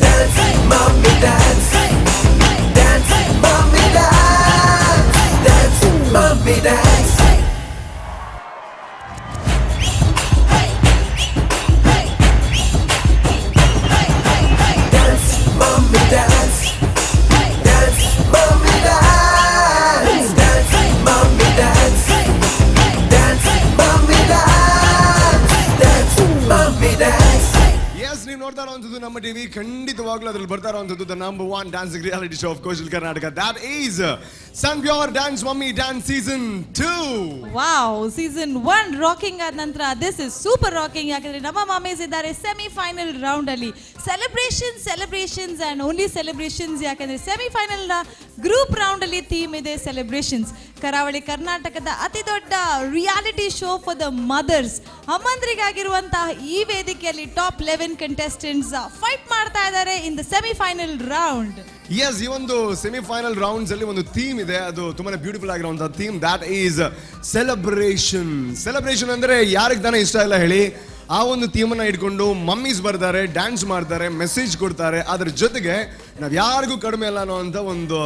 Dance, mommy, dance. Dance, mommy, dance. Dance, mommy, dance. Dance, mommy, dance. Dance, mommy, dance. Dance, mommy, dance. Dance, mommy, dance. Dance, mommy, dance. S, ನೀವು ನೋಡ್ತಾ ಇರುವಂತದ್ದು ನಮ್ಮ TV. ಖಂಡಿತವಾಗ್ಲೂ ಅದ್ರಲ್ಲಿ ಬರ್ತಾ ಇರುವಂತದ್ದು the number one dancing reality show of coastal Karnataka, that is Sun Pure Dance Mummy Dance season 2. Wow, season 1 rocking ಆದ ನಂತರ this is super rocking. ಯಾಕಂದ್ರೆ ನಮ್ಮ ಮಮ್ಮೀಸ್ ಇದ್ದಾರೆ ಸೆಮಿಫೈನಲ್ ರೌಂಡ್ ಅಲ್ಲಿ. Celebration, celebrations and only celebrations. ಯಾಕಂದ್ರೆ semifinal ನ group round ಅಲ್ಲಿ theme ಇದೆ ಸೆಲೆಬ್ರೇಷನ್ಸ್. ಕರಾವಳಿ ಕರ್ನಾಟಕದ ಅತಿ ದೊಡ್ಡ reality show for the mothers, ಅಮ್ಮಂದ್ರಿಗಾಗಿರುವಂತಹ ಈ ವೇದಿಕೆಯಲ್ಲಿ ಟಾಪ್ 11 ಕಂಟೆಸ್ಟೆಂಟ್ಸ್ ಫೈಟ್ ಮಾಡ್ತಾ ಇದ್ದಾರೆ in the semifinal round. S, ಈ ಒಂದು ಸೆಮಿಫೈನಲ್ ರೌಂಡ್ಸ್ ಅಲ್ಲಿ ಒಂದು ಥೀಮ್ ಇದೆ. ಅದು ತುಂಬಾನೇ ಬ್ಯೂಟಿಫುಲ್ ಆಗಿರುವಂತಹ theme, that is celebration. Celebration ಅಂದ್ರೆ ಯಾರಿಗೆ ತಾನೇ ಇಷ್ಟ ಇಲ್ಲ ಹೇಳಿ? ಆ ಒಂದು ಥೀಮನ್ನ ಇಟ್ಕೊಂಡು ಮಮ್ಮೀಸ್ ಬರ್ತಾರೆ, ಡ್ಯಾನ್ಸ್ ಮಾಡ್ತಾರೆ, ಮೆಸೇಜ್ ಕೊಡ್ತಾರೆ. ಅದ್ರ ಜೊತೆಗೆ ನಾವು ಯಾರಿಗೂ ಕಡಿಮೆ ಅಲ್ಲ ಅನ್ನೋವಂಥ ಒಂದು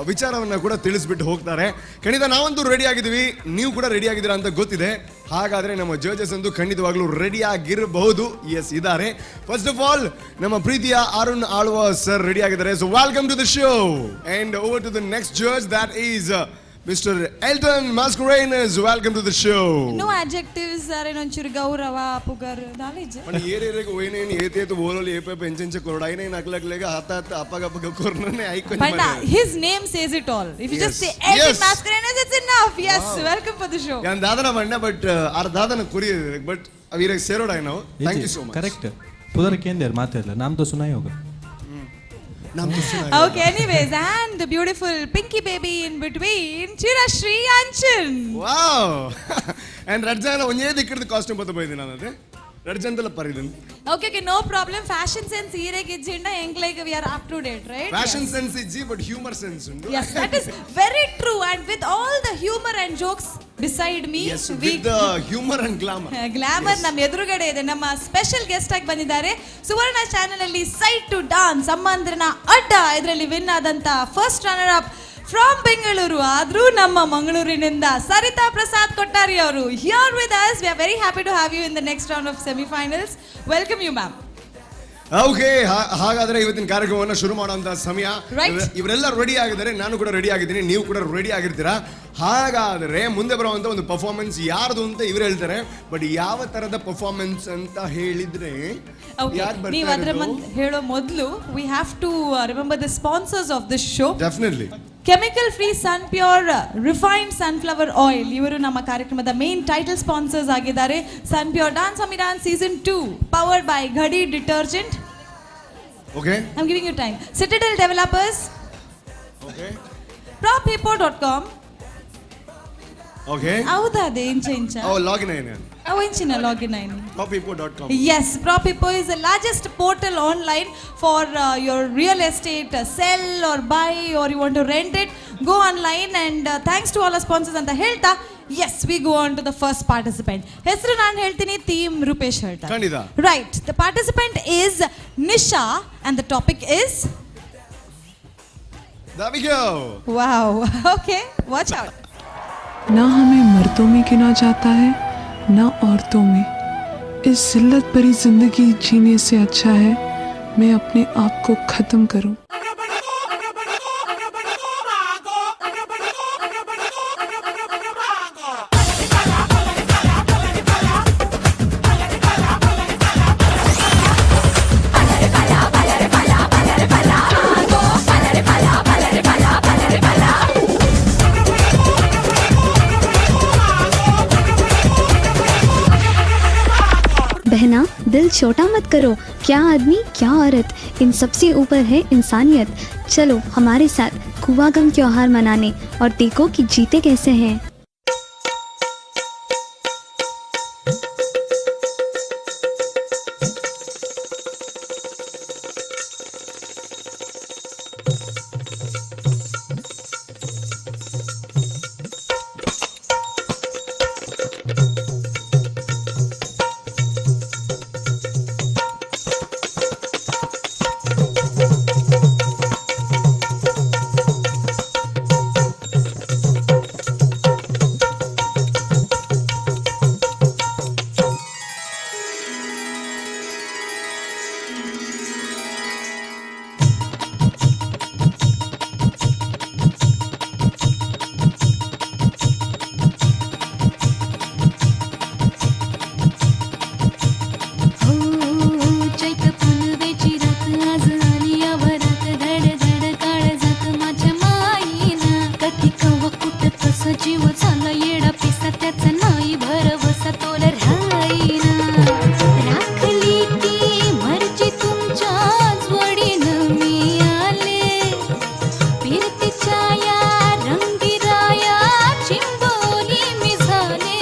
ವಿಚಾರವನ್ನ ಕೂಡ ತಿಳಿಸ್ಬಿಟ್ಟು ಹೋಗ್ತಾರೆ. ಖಂಡಿತ ನಾವಂತೂ ರೆಡಿ ಆಗಿದ್ದೀವಿ, ನೀವು ಕೂಡ ರೆಡಿ ಆಗಿದ್ದೀರಾ ಅಂತ ಗೊತ್ತಿದೆ. ಹಾಗಾದ್ರೆ ನಮ್ಮ ಜಡ್ಜಸ್ ಅಂತೂ ಖಂಡಿತವಾಗ್ಲೂ ರೆಡಿ ಆಗಿರಬಹುದು. ಎಸ್, ಇದ್ದಾರೆ. ಫಸ್ಟ್ ಆಫ್ ಆಲ್ ನಮ್ಮ ಪ್ರೀತಿಯ ಅರುಣ್ ಆಳ್ವ ಸರ್ ರೆಡಿ ಆಗಿದ್ದಾರೆ. So welcome to the show and over to the next judge, that is Mister Elton Mascarenhas. Welcome to the show. No adjectives ಒಂಚೂರು ಗೌರವ ಪುಗರ್ ನಾಲೆಜ್. మన ఏరేరేకు పోయినాయి, ఏతేతు ఓలోలు ఏపేపు ఎంచెంచ కొరడు అయినా నకలకలేక హత హత అప్పగప్పగ కొరననే ఐకొని. But his name says it all. If you just say Elton Mascarenhas, it's enough. Yes, welcome for the show. ಯಾನ್ ದಾದನ ಬಂಡ, but ಆರ್ ದಾದನ ಕುರಿ, but ಅವೀರಗ್ ಸೇರೋಡ ನಾವು. Thank you so much. Correct. पुदर केंदेर मातेरला नाम तो सुना ही होगा. Okay, anyways, and the beautiful Pinky baby in between, Chirashri Anchan. Wow, and red ಜನ ಒಂದೇ ದಿಕ್ಕದ ಕಾಸ್ಟ್ಯೂಮ್ ಬತ್ತ ಪೋಯ್ದಿನ ನಾನು ರಡ್ ಜನದಲ್ಲ ಪರಿದನ್. Okay, no problem. Fashion sense ಈರೆಗ್ ಇಜ್ಜಿಂಡ ಎಂಕ್ like we are up to date, right? Fashion sense ಇಜ್ಜಿ, ಬಟ್ ಹ್ಯೂಮರ್ ಸೆನ್ಸ್ ಉಂಟು. Yes, that is very true. And with all the humor and jokes beside me, we with the humour and glamour. Glamour ನಮ್ಮ ಎದುರುಗಡೆ ಇದೆ. ನಮ್ಮ special guest ಆಗಿ ಬಂದಿದ್ದಾರೆ, ಸುವರ್ಣ channel ಅಲ್ಲಿ site ಟು ಡಾನ್ಸ್ ಅಮ್ಮಂದ್ರನ ಅಡ್ಡ ಇದರಲ್ಲಿ ವಿನ್ ಆದಂತ first runner up from Bengaluru, ಆದ್ರೂ ನಮ್ಮ ಮಂಗಳೂರಿನಿಂದ ಸರಿತಾ ಪ್ರಸಾದ್ ಕೊಟ್ಟಾರಿ ಅವರು here with us. We are very happy to have you in the next round of semifinals. Welcome you, ma'am. Okay, ಹಾಗಾದ್ರೆ ಇವತ್ತಿನ ಕಾರ್ಯಕ್ರಮವನ್ನು ಶುರು ಮಾಡುವಂತ ಸಮಯ. ಇವರೆಲ್ಲ ರೆಡಿ ಆಗಿದ್ದಾರೆ, ನಾನು ಕೂಡ ರೆಡಿ ಆಗಿದ್ದೀನಿ, ನೀವು ಕೂಡ ರೆಡಿ ಆಗಿರ್ತೀರಾ. ಹಾಗಾದ್ರೆ ಮುಂದೆ ಬರುವಂತ ಒಂದು ಪರ್ಫಾರ್ಮೆನ್ಸ್ ಯಾರ್ದು ಅಂತ ಇವ್ರು ಹೇಳ್ತಾರೆ. ಬಟ್ ಯಾವ ತರದ ಪರ್ಫಾರ್ಮೆನ್ಸ್ ಅಂತ ಹೇಳಿದ್ರೆ ಯಾರು ನೀವು ಅದರ ಬರ್ತಾರೆ? ಹೇಳೋ ಮೊದಲು we have to remember the sponsors of this show. Definitely. Chemical free Sun Pure refined sunflower oil, ಇವರು ನಮ್ಮ ಕಾರ್ಯಕ್ರಮದ ಮೇನ್ ಟೈಟಲ್ ಸ್ಪಾನ್ಸರ್ಸ್ ಆಗಿದ್ದಾರೆ. Sun Pure Dance Mummy Dance season 2 powered by Ghadi detergent. I am giving you time. Citadel Developers, Prop Hippo dot com. ಹೌದಾ, ಅದೇ ಇಂಚ ಇಂಚ. ಓ, login అయినా. ಅವು ಇಂಚಿನ ಲಾಗಿನ್ అయిన. Top dot com. Yes, PropHippo is the largest portal online for your real estate, sell or buy or you want to rent it. Go online and thanks to all our sponsors ಅಂತ ಹೇಳ್ತಾ, yes, we go on to the first participant. ಹೆಸರು ನಾನು ಹೇಳ್ತೀನಿ, theme Rupesh ಹೇಳ್ತಾರೆ. ಖಂಡಿತ. Right, the participant is Nisha and the topic is There we go. Wow, okay, watch out. ना हमें मर्दों में गिना जाता है, ना औरतों में। इस जिल्लत भरी जिंदगी जीने से अच्छा है मैं अपने आप को ख़त्म करूं। बहना, दिल छोटा मत करो। क्या आदमी, क्या औरत, इन सबसे ऊपर है इंसानियत। चलो हमारे साथ कुवागम त्योहार मनाने और देखो कि जीते कैसे हैं। हो चैत फुलवेची रात आज आली वरात, धड धड काळजात माझ्या माईना. कधी कवा कुठं कसं जीव झाला येडा पिसा, त्याचा नाही भरवसा तोल राहीना. राखली ती मर्जी तुमच्या जोडीनं मी आले, फिरतीच्या या रंगी राया चिंबोली मी झाले.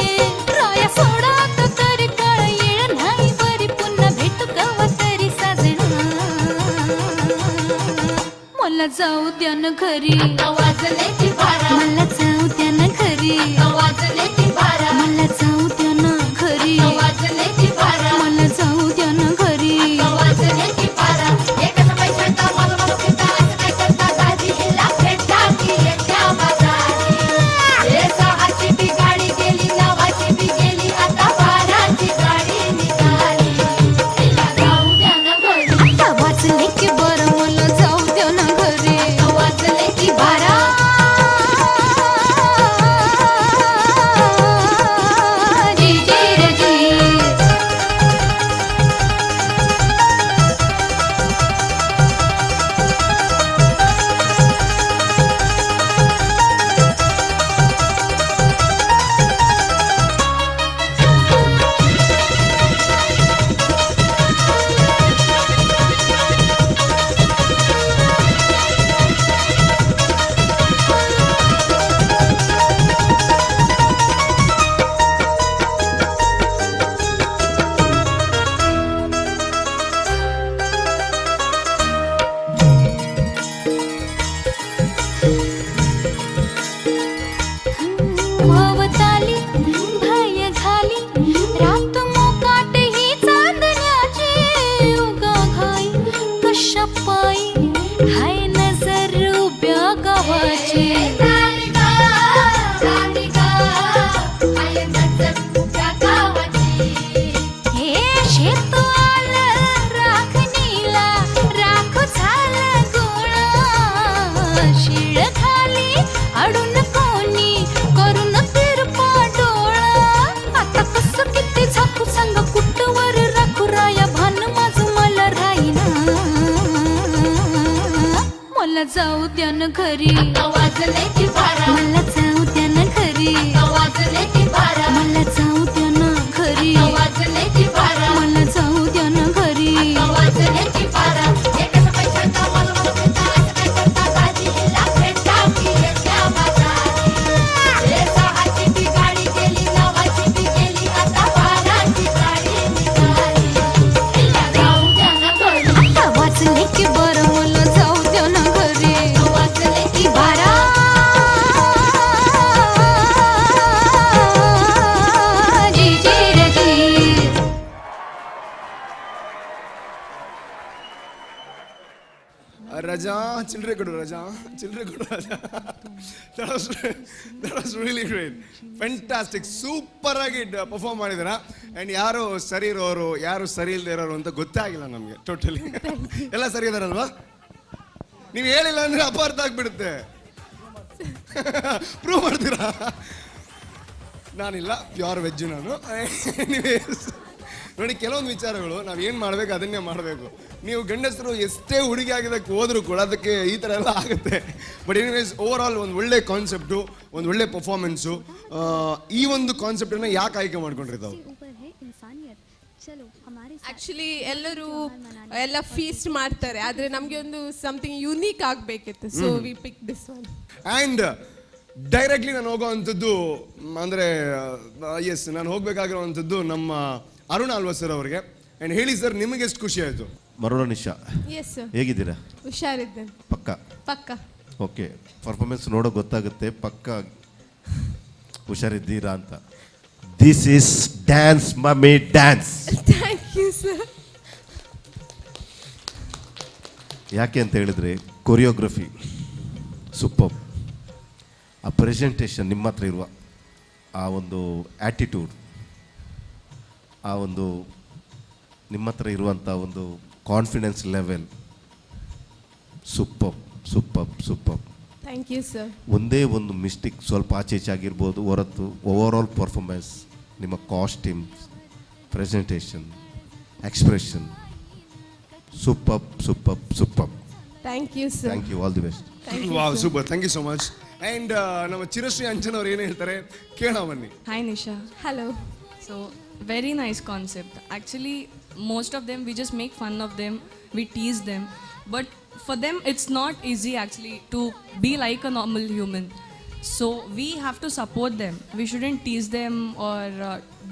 राया सोडा आता तर काळ येळ नाही बरी, पुन्हा भेटू कवा तरी साजणा. मला जाऊ द्या न घरी, मला जाऊ द्या न घरी, मला जाऊ द्या न घरी, मला जाऊ द्या न घरी. आता वाजले की बरं, मला जाऊ द्या ना घरी. वाजले की 12. जी जी रे जी. भोवताली भय झाली रात मोकाट ही चांदण्याची, उगा घाई कशा पायी हाय नजर उभ्या गावाची. हे शेत आलं राखणीला, राख झालं गोळा, शिळ खाली अडून कोणी करून तिरपा डोळा. आता कसं किती झाकू सांग, कुठवर राखू राया, भान माझं मला राहीना. मला जाऊ द्या न घरी, मला जाऊ द्या न घरी, मला जाऊ द्या न घरी, मला जाऊ द्या न घरी. आता वाजले की बरं, मला जाऊ द्या ना घरी. वाजले की 12. जी जी रे जी. ರಜಾ ಚಿಲ್ಲರೆ ಕೊಡು, ರಜಾ ಚಿಲ್ಲರೆ ಕೊಡು ರಜಾ. That was really great, fantastic. Super ಆಗಿ ಪರ್ಫಾರ್ಮ್ ಮಾಡಿದ್ದೀರಾ. ಆ್ಯಂಡ್ ಯಾರು ಸರಿ ಇರೋರು ಯಾರು ಸರಿ ಇಲ್ಲದೆ ಇರೋರು ಅಂತ ಗೊತ್ತೇ ಆಗಿಲ್ಲ ನಮಗೆ. ಟೋಟಲಿ ಎಲ್ಲ ಸರಿ ಇದಾರಲ್ವಾ? ನೀವು ಹೇಳಿಲ್ಲ ಅಂದ್ರೆ ಅಪಾರ್ಥ ಆಗ್ಬಿಡುತ್ತೆ. ಪ್ರೂವ್ ಮಾಡ್ತೀರಾ? ನಾನಿಲ್ಲ, ಪ್ಯೂರ್ ವೆಜ್ ನಾನು. ಎನಿವೇಸ್ ನೋಡಿ, ಕೆಲವೊಂದು ವಿಚಾರಗಳು ನಾವು ಏನು ಮಾಡಬೇಕು ಅದನ್ನೇ ಮಾಡಬೇಕು. ನೀವು ಗಂಡಸರು ಎಷ್ಟೇ ಹುಡುಗಿ ಆಗಿದ್ದಕ್ಕೆ ಹೋದರೂ ಕೂಡ ಅದಕ್ಕೆ ಈ ಥರ ಎಲ್ಲ ಆಗುತ್ತೆ. ಬಟ್ ಎನಿವೇಸ್ ಓವರ್ ಆಲ್ ಒಂದು ಒಳ್ಳೆ ಕಾನ್ಸೆಪ್ಟು, ಒಂದು ಒಳ್ಳೆ ಪರ್ಫಾರ್ಮೆನ್ಸು. ಈ ಒಂದು ಕಾನ್ಸೆಪ್ಟನ್ನು ಯಾಕೆ ಆಯ್ಕೆ ಮಾಡ್ಕೊಂಡ್ರಿ ತಾವು? ऊपर है इंसानियत, चलो हमारे साथ. ಆಕ್ಚುಲಿ ಎಲ್ಲರೂ ಎಲ್ಲ ಫೀಸ್ಟ್ ಮಾಡ್ತಾರೆ, ಆದ್ರೆ ನಮಗೆ ಒಂದು ಸಮಥಿಂಗ್ ಯುನೀಕ್ ಆಗಬೇಕಿತ್ತು, so we pick this one. And directly ನಾನು ಹೋಗೋವಂಥದ್ದು ಅಂದರೆ ಎಸ್, ನಾನು ಹೋಗಬೇಕಾಗಿರುವಂಥದ್ದು ನಮ್ಮ ಅರುಣ್ ಆಲ್ವಾ ಸರ್ ಅವರಿಗೆ. ಆ್ಯಂಡ್ ಹೇಳಿ ಸರ್, ನಿಮಗೆ ಎಷ್ಟು ಖುಷಿ ಆಯಿತು? ಮರುಳ ನಿಶಾ. Yes sir. ಹೇಗಿದ್ದೀರಾ? ಹುಷಾರಿದ್ದೇನೆ. ಪಕ್ಕ? ಪಕ್ಕ. ಓಕೆ, ಪರ್ಫಾರ್ಮೆನ್ಸ್ ನೋಡೋ ಗೊತ್ತಾಗುತ್ತೆ ಪಕ್ಕ ಹುಷಾರಿದ್ದೀರಾ ಅಂತ. This is dance mummy dance. Thank you sir. ಯಾಕೆ ಅಂತ ಹೇಳಿದ್ರೆ ಕೊರಿಯೋಗ್ರಫಿ ಸೂಪರ್, ಆ ಪ್ರೆಸೆಂಟೇಷನ್, ನಿಮ್ಮ ಹತ್ರ ಇರುವ ಆ ಒಂದು ಆ್ಯಟಿಟ್ಯೂಡ್, ಆ ಒಂದು ನಿಮ್ಮ ಹತ್ರ ಇರುವಂಥ ಒಂದು Confidence level super, super, super. Thank you sir. ಒಂದೇ ಒಂದು ಮಿಸ್ಟೇಕ್ ಸ್ವಲ್ಪ ಆಚೆ ಈಚೆ ಆಗಿರ್ಬೋದು ಹೊರತು ಓವರ್ ಆಲ್ ಪರ್ಫಾರ್ಮೆನ್ಸ್, ನಿಮ್ಮ costumes, presentation, expression super, super, super. Thank you sir. Thank you, all the best. Wow, super, thank you so much. And ನಮ್ಮ ಚಿರಶ್ರೀ ಅಂಚನ್ ಅವ್ರು ಏನು ಹೇಳ್ತಾರೆ ಕೇಳೋಣ ಬನ್ನಿ. Hi Nisha. Hello. So very nice concept. Actually, most of them we just make fun of them, we tease them, but for them it's not easy actually to be like a normal human. So we have to support them. We shouldn't tease them or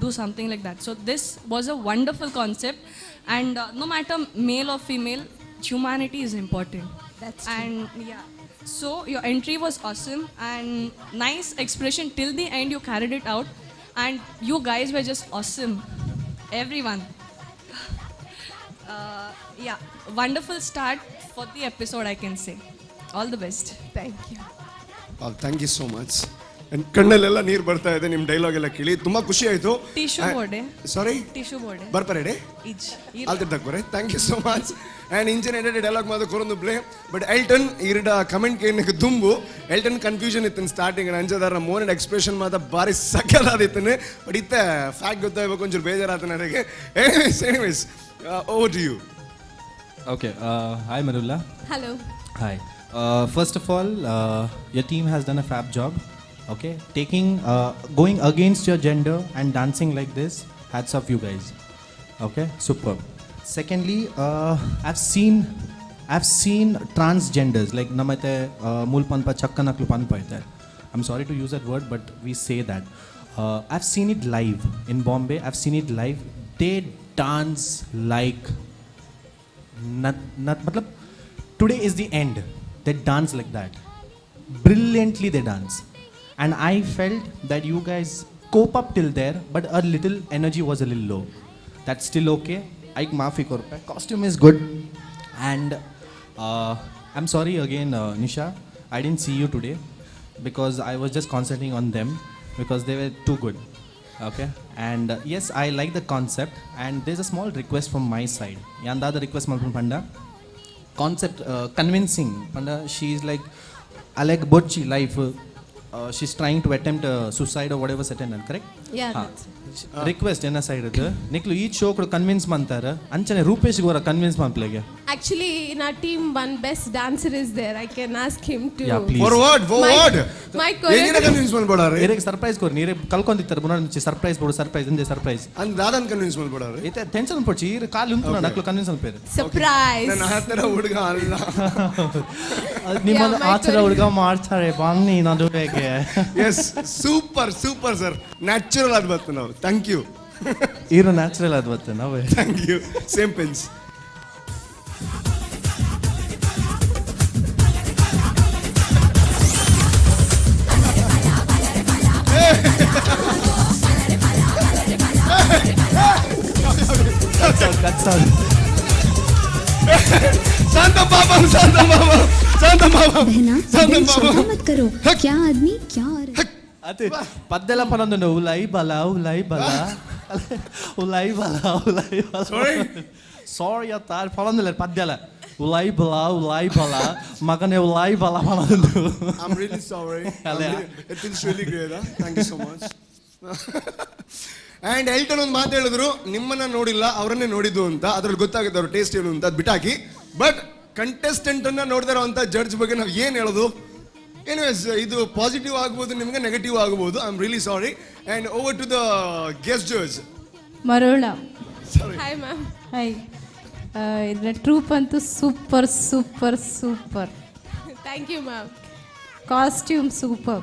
do something like that. So this was a wonderful concept, and no matter male or female, humanity is important. That's true. And yeah. So your entry was awesome and nice expression till the end. You carried it out, and you guys were just awesome, everyone. Yeah, wonderful start for the episode, I can say. All the best. Thank you. Thank you so much. ಕಣ್ಣಲ್ಲೆಲ್ಲ ನೀರು ಬರ್ತಾ ಇದೆ ನಿಮ್ಮ dialogue ಎಲ್ಲ ಕೇಳಿ, ತುಂಬಾ ಖುಷಿ ಆಯ್ತು. Tissue board. Sorry, Tissue board. ಬರ್ಪರೇಡೆ ಇಜ್. ಅಲ್ತಿರ್ದಾಕ್ಬರೆ. Thank you so much. And engine ಎಡೆಡ್ dialogue ಮಾತ್ರ ಕೊರೊಂದು ಪ್ಲೇ. ಬಟ್ ಎಲ್ಟನ್ ಇರಡ ಕಮೆಂಟ್ ಕೇಳಕ್ಕೆ ದುಂಬು ಎಲ್ಟನ್ ಕನ್ಫ್ಯೂಷನ್ ಇತ್ತು ಸ್ಟಾರ್ಟಿಂಗ್. ಅಂಜದಾರ ಮೋನೆಡ್ ಎಕ್ಸ್ಪ್ರೆಷನ್ ಮಾತ್ರ ಭಾರಿ ಸಕ್ಕದಾದಿತ್ತನೆ. ಬಟ್ ಇತ್ತ ಫ್ಯಾಕ್ಟ್ ಗೊತ್ತಾಗಬೇಕು, ಒಂಚೂರು ಬೇಜಾರಾತ ನನಗೆ. Anyways, anyways, over to you. Okay, hi Marulla. Hello. Hi. First of all, your team has done a fab job. Okay, going against your gender and dancing like this, hats off you guys. Okay, superb. Secondly, I've seen transgenders like namate mul panpa chakkanaklu panpa ite. I'm sorry to use that word, but we say that. I've seen it live in Bombay. I've seen it live. They dance like not, not, matlab, today is the end. They dance like that. Brilliantly they dance. And I felt that you guys cope up till there, but a little energy was a little low. That's still okay. I maafi korpe. Costume is good. And I'm sorry again, Nisha, I didn't see you today because I was just concentrating on them because they were too good. Okay, and yes, I like the concept, and there's a small request from my side. Yandada request malpun panda. Concept convincing. Panda, she is like Alec Bochi life. She's trying to attempt a suicide or whatever certain, correct? Yeah, that's Request enna side idu. Niklu each show kudu convince mantara. Anchane Rupesh gora convince manplege. Actually, in our team, one best dancer is there. I can ask him to. Yeah, please. Forward, forward. My ಏನಿನ choreographer. Convince ಮಾಡ್ಬೇಡಾರೆ? ಇರೆಗ್ surprise ಕೊರ್ ನೀರೆ ಕಲ್ಕೊಂಡಿತ್ತಾರೆ ಬುನ surprise ಬೋಡು surprise ಇಂದೆ surprise. ಅಂದ್ ದಾದನ್ convince ಮಾಡ್ಬೇಡಾರೆ? ಇತ್ತೆ tension ಪೊಡ್ಚಿ ಇರ್ ಕಾಲ್ ಉಂಟು ನಕ್ಲು convince ಅನ್ಪೇರು. Surprise. ನಾನು ಆ ಥರ ಹುಡುಗ ಅಲ್ಲ. ನಿಮ್ಮನ್ನು Yeah, my ಆ ಥರ choreo- ಹುಡುಗ ಮಾಡ್ತಾರೆ ಬನ್ನಿ ನಡುವೆಗೆ. Yes, super, super sir. Natural ಆದ್ ಬತ್ತು ನಾವು. Thank you. ಇರು ನ್ಯಾಚುರಲ್ ಆದ್ ಬತ್ತು ನಾವೇ. Thank you. Same pins. शांतम पापम, शांतम पापम, शांतम पापम, बहना शांतम दिल छोटा पापम. मत करो, क्या आदमी क्या औरत. ಅದೇ ಪದ್ದೆಲ್ಲ ಪನೊಂದು ಉಲೈ ಬಲ ಉಲೈ ಬಲ ಉಲೈ ಬಲ ಉಲೈ ಬಲ. Sorry? ಸಾರಿ ಅತ್ತ ಫಲೊಂದಿಲ್ಲ ಪದ್ಯಲ ಉಲೈ ಬಲ ಉಲೈ ಬಲ ಮಗನೇ ಉಲೈ ಬಲ ಪನೊಂದು. I'm really sorry. ಅಲ್ಲ. It feels really great. Huh? Thank you so much. And Elton ಒಂದು ಮಾತು ಹೇಳಿದ್ರು, ನಿಮ್ಮನ್ನ ನೋಡಿಲ್ಲ ಅವರನ್ನೇ ನೋಡಿದ್ದು ಅಂತ. ಅದ್ರಲ್ಲಿ ಗೊತ್ತಾಗುತ್ತೆ ಅವ್ರ ಟೇಸ್ಟ್ ಏನು ಅಂತ, ಅದ್ ಬಿಟ್ಟಾಕಿ. ಬಟ್ ಕಂಟೆಸ್ಟೆಂಟ್ ಅನ್ನ ನೋಡ್ತಾ ಇರೋಂಥ ಜಡ್ಜ್ ಬಗ್ಗೆ ನಾವು ಏನ್ ಹೇಳೋದು? ಎನಿವೇಸ್, ಇದು ಪಾಸಿಟಿವ್ ಆಗ್ಬೋದು, ನಿಮ್ಗೆ ನೆಗೆಟಿವ್ ಆಗ್ಬೋದು. I am really sorry. And over to the guest judge. ಮರೋಳ. Sorry. Hi ma'am. Hi. ಇದರ ಟ್ರೂಪ್ ಅಂತೂ super, super, super. Thank you ma'am. Costume super.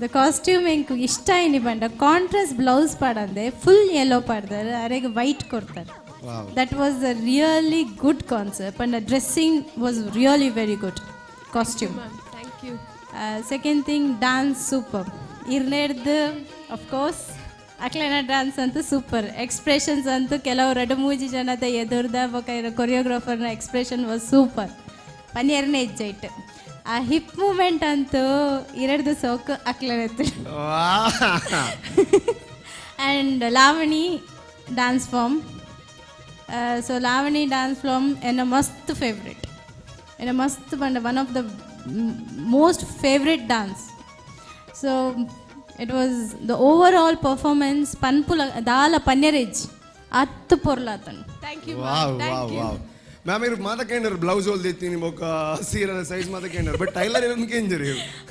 The costume ಎಂಕ್ ಇಷ್ಟ ಏನಿ ಬಂಡ ಕಾಂಟ್ರಾಸ್ಟ್ ಬ್ಲೌಸ್ ಪಾಡಂದೆ ಫುಲ್ ಯೆಲ್ಲೋ ಪಾಡ್ದಾರೆ, ಅರೆಗೆ ವೈಟ್ ಕೊಡ್ತಾರೆ. Wow. That was a really good concept and the dressing was really very good. Costume. Ma'am, thank you. Second thing, dance super. ಇರ್ನೇಡ್ದು of course ಅಕ್ಲೇನ dance ಅಂತೂ super. Expressions ಅಂತೂ ಕೆಲವು ಎರಡು ಮೂಜಿ ಜನದ ಎದುರ್ದ ಬೊಕ ಕೊರಿಯೋಗ್ರಾಫರ್ನ ಎಕ್ಸ್ಪ್ರೆಷನ್ ವಾಸ್ ಸೂಪರ್. ಪನ್ನಿಯರ್ನೇ ಇಜ್ಜೈಟ್ ಆ hip moment ಅಂತೂ ಎರಡ್ದು ಸೋಕು ಅಕ್ಲೇನ. And Lavani dance form So Lavani dance form ಎನ್ನ ಮಸ್ತ್ ಫೇವ್ರೆಟ್, ಎನ್ನ ಮಸ್ತ್ ಪಂಡ one of the most favourite dance. So it was the overall performance ಪನ್ಪುಲ ದಾಲ ಪನ್ಯರೇಜ್ ಅತ್ತು ಪೊರ್ಲಾತನ್. Thank you. Wow wow wow. Ma'am, ಇವ್ರು ಮಾತಕ್ಕೇಂಡರ್ ಬ್ಲೌಸ್ ಹೊಲ್ದಿತ್ತಿ ನಿಮ್ಮೊಕ್ಕ ಸೀರೆ ಸೈಜ್ ಮಾತಕ್ಕೇಂಡರ್, ಬಟ್ ಟೈಲರ್ ಇರೋನ್ ಕೇಂಜರಿ.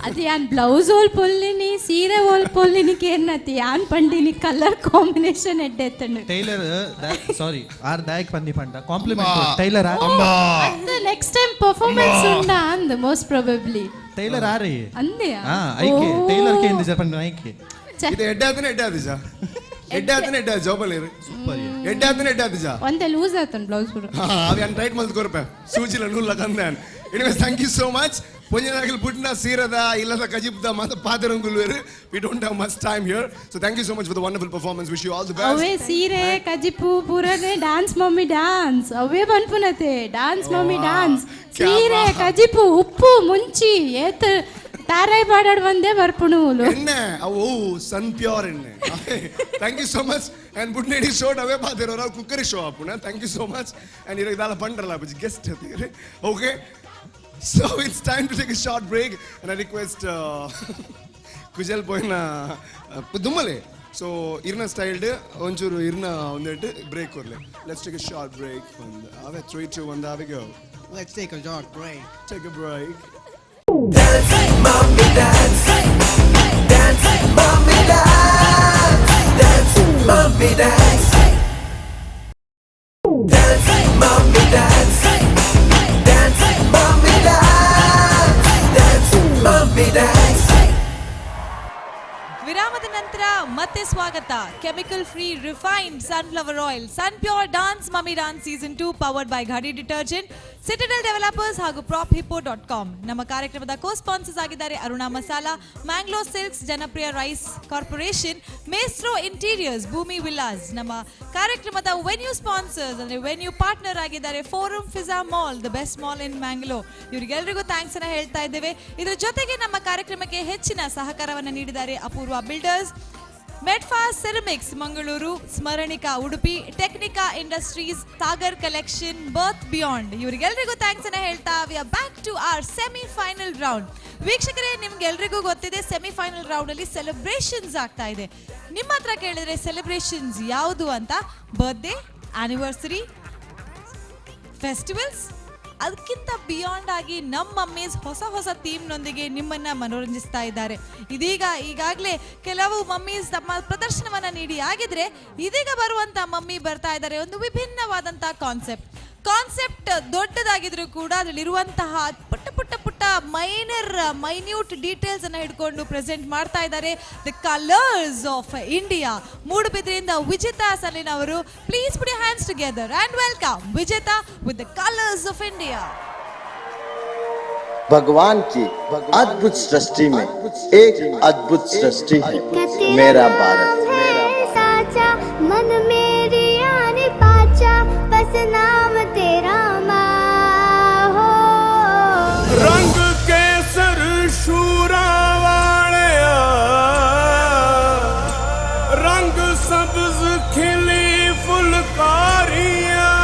ಅದು ಯಾನ್ ಬ್ಲೌಸ್ ಓಲ್ ಪೊಲ್ಲಿನಿ, ಸೀರೆ ಓಲ್ ಪೊಲ್ಲಿನಿ ಕೇರ್ನತಿ ಯಾನ್ ಪಂಡಿನಿ ಕಲರ್ ಕಾಂಬಿನೇಷನ್ ಎಡ್ಡೆತ್ತಂಡು. ಟೈಲರ್ ಸಾರಿ ಆರ್ ದಾಯಕ್ ಪಂದಿ ಪಂಡ compliment tailor. Next time performance ಉಂಡಾ ಅಂದ್ ಮೋಸ್ಟ್ ಪ್ರಾಬಬ್ಲಿ. ಟೈಲರ್ ಆರೇ. ಅಂದೆಯಾ? ಹಾ, ಐಕೆ ಟೈಲರ್ ಕೇಂದ್ರ ಜಪಂಡ ಐಕೆ. ಇದು ಎಡ್ಡೆ ಆತನೆ ಎಡ್ಡೆ ಆದಿಜ, ಎಡ್ಡೆ ಆತನೆ ಎಡ್ಡೆ ಜೋಬಲ್ ಇರು. ಸೂಪರ್. ಎಡ್ಡೆ ಆತನೆ ಎಡ್ಡೆ ಆದಿಜ. ಒಂದೇ ಲೂಸ್ ಆತನ್ ಬ್ಲೌಸ್ ಪೂರ. ಅవి ಅನ್ ಟೈಟ್ ಮಲ್ತ್ ಕೊರಪೆ ಸೂಜಿಲ ನೂಲ ಕಂದೆ. Anyways, thank you so much. ಪೊಂಜನಾಗಲ್ ಪುಟ್ನ ಸೀರದ ಇಲ್ಲದ ಕಜಿಪ್ದ ಮಾತ ಪಾದರಂಗುಲ್ವೇರು. We don't have much time here, so thank you so much for the wonderful performance. Wish you all the best. ಅವೇ ಸೀರೆ ಕಜಿಪು ಪೂರನೆ ಡಾನ್ಸ್ ಮಮ್ಮಿ ಡಾನ್ಸ್ ಅವೇ ಪನ್ಪುನತೆ dance mummy dance. ಸೀರೆ ಕಜಿಪು ಉಪ್ಪು ಮುಂಚಿ ಏತ್ ತಾರಾಯ್ ಪಾಡಾಡ್ ಬಂದೇ ಬರ್ಪುಣು. ಎಣ್ಣೆ ಅವು ಸನ್ ಪ್ಯೂರ್ ಎಣ್ಣೆ. Thank you so much. And ಬುಡ್ನೇಡಿ ಶೋ ಅವೇ ಪಾತಿರೋರು ಕುಕ್ಕರಿ ಶೋ ಅಪ್ಪುಣ. Thank you so much. And ಇವಾಗ ದಾಲ ಪಂಡ್ರಲ್ಲ guest. Okay, so it's time to take a short break and I request Kujal ಪೋಯಿನ ದುಮ್ಮಲೆ. ಸೊ ಇರ್ನ ಸ್ಟೈಲ್ಡ್ ಒಂಚೂರು ಇರ್ನ ಒಂದೆಟ್ಟು break ಕೊರ್ಲೆ. Let's take a short break. ಒಂದು ಅವೇ 3 2 1 ಆವೆ go. Let's take a short break. Take a break. Dance, mommy, dance. Dance, mommy, dance. Dance, mommy, dance. Dance, mommy, dance. Dance, mommy, dance. Dance, mommy, dance. ವಿರಾಮದ ನಂತರ ಮತ್ತೆ ಸ್ವಾಗತ. Chemical free refined sunflower oil Sun Pure dance mummy dance season 2 powered by Ghadi detergent, Citadel developers ಹಾಗೂ prop hippo dot com. ನಮ್ಮ ಕಾರ್ಯಕ್ರಮದ co sponsors ಆಗಿದ್ದಾರೆ Aruna Masala, Mangalore silks, Janapriya rice corporation, Maestro interiors, Bhoomi villas. ನಮ್ಮ ಕಾರ್ಯಕ್ರಮದ venue sponsors ಅಂದರೆ venue partner ಆಗಿದ್ದಾರೆ Forum Fizza mall, the best mall in Mangalore. ಇವರಿಗೆಲ್ಲರಿಗೂ thanks ಅನ್ನು ಹೇಳ್ತಾ ಇದ್ದೇವೆ. ಇದರ ಜೊತೆಗೆ ನಮ್ಮ ಕಾರ್ಯಕ್ರಮಕ್ಕೆ ಹೆಚ್ಚಿನ ಸಹಕಾರವನ್ನು ನೀಡಿದ್ದಾರೆ Apoorva builders, Medfast ceramics Mangaluru, Smaranika Udupi, Technica industries, Sagar collection, birth beyond. ಇವರಿಗೆಲ್ಲರಿಗೂ thanks ಅನ್ನ ಹೇಳ್ತಾ we are back to our semi final round. ವೀಕ್ಷಕರೇ, ನಿಮ್ಗೆಲ್ರಿಗೂ ಗೊತ್ತಿದೆ ಸೆಮಿ ಫೈನಲ್ ರೌಂಡ್ ಅಲ್ಲಿ ಸೆಲೆಬ್ರೇಷನ್ಸ್ ಆಗ್ತಾ ಇದೆ. ನಿಮ್ಮ ಹತ್ರ ಕೇಳಿದ್ರೆ ಸೆಲೆಬ್ರೇಷನ್ಸ್ ಯಾವುದು ಅಂತ, ಬರ್ತ್ಡೇ, ಆನಿವರ್ಸರಿ, ಫೆಸ್ಟಿವಲ್ಸ್, ಅದಕ್ಕಿಂತ ಬಿಯಾಂಡ್ ಆಗಿ ನಮ್ಮ ಮಮ್ಮೀಸ್ ಹೊಸ ಹೊಸ ಥೀಮ್ನೊಂದಿಗೆ ನಿಮ್ಮನ್ನ ಮನೋರಂಜಿಸ್ತಾ ಇದ್ದಾರೆ. ಇದೀಗ ಈಗಾಗಲೇ ಕೆಲವು ಮಮ್ಮೀಸ್ ತಮ್ಮ ಪ್ರದರ್ಶನವನ್ನ ನೀಡಿ ಆಗಿದ್ರೆ, ಇದೀಗ ಬರುವಂತ ಮಮ್ಮಿ ಬರ್ತಾ ಇದ್ದಾರೆ ಒಂದು ವಿಭಿನ್ನವಾದಂತಹ ಕಾನ್ಸೆಪ್ಟ್. ಕಾನ್ಸೆಪ್ಟ್ ದೊಡ್ಡದಾಗಿದ್ರು ಕೂಡ ಅದರಲ್ಲಿರುವಂತಹ ಪುಟ್ಟ ಪುಟ್ಟ ಪುಟ್ಟ ಮೈನರ್ ಮೈನ್ಯೂಟ್ ಡೀಟೇಲ್ಸ್ ಅನ್ನ ಹಿಡ್ಕೊಂಡು ಪ್ರೆಸೆಂಟ್ ಮಾಡ್ತಾ ಇದ್ದಾರೆ. The colours of India, ಮೂಡುಬಿದ್ರೆಯಿಂದ ವಿಜೇತಾ ಸಲಿನ್ ಅವರು. Please put hands together and welcome Vijetha with the colours of India. भगवान की अद्भुत सृष्टि में एक अद्भुत सृष्टि है मेरा भारत। साचा मन मेरी आने पाचा बस नाम तेरा माँ हो। रंग केसर शूरा वाले, रंग सब्ज खिली फुलकारियां,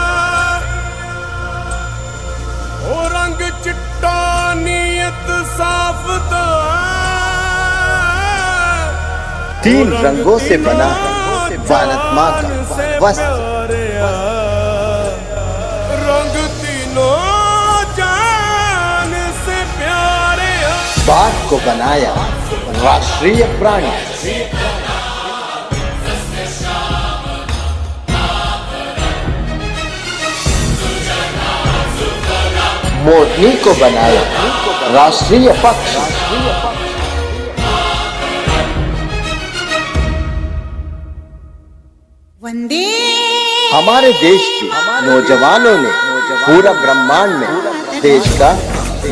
ओ रंग चिट्टा नीयत साफ दा। तीन रंगों से बना है भारत माँ का वस्त्र। रंग तीनों जान से प्यारे। बाघ को बनाया राष्ट्रीय प्राणी। मोरनी को बनाया राष्ट्रीय पक्षी। वंदे हमारे देश के नौजवानों ने पूरा ब्रह्मांड में देश का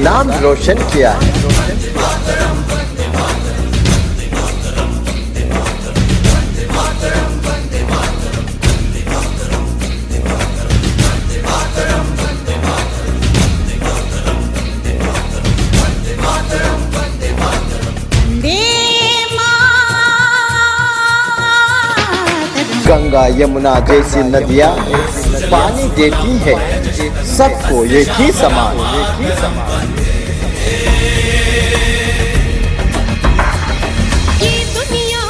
नाम रोशन किया है। वंदे मातरम। गंगा यमुना जैसी नदियां पानी देती है सबको एक ही समान। ये दुनिया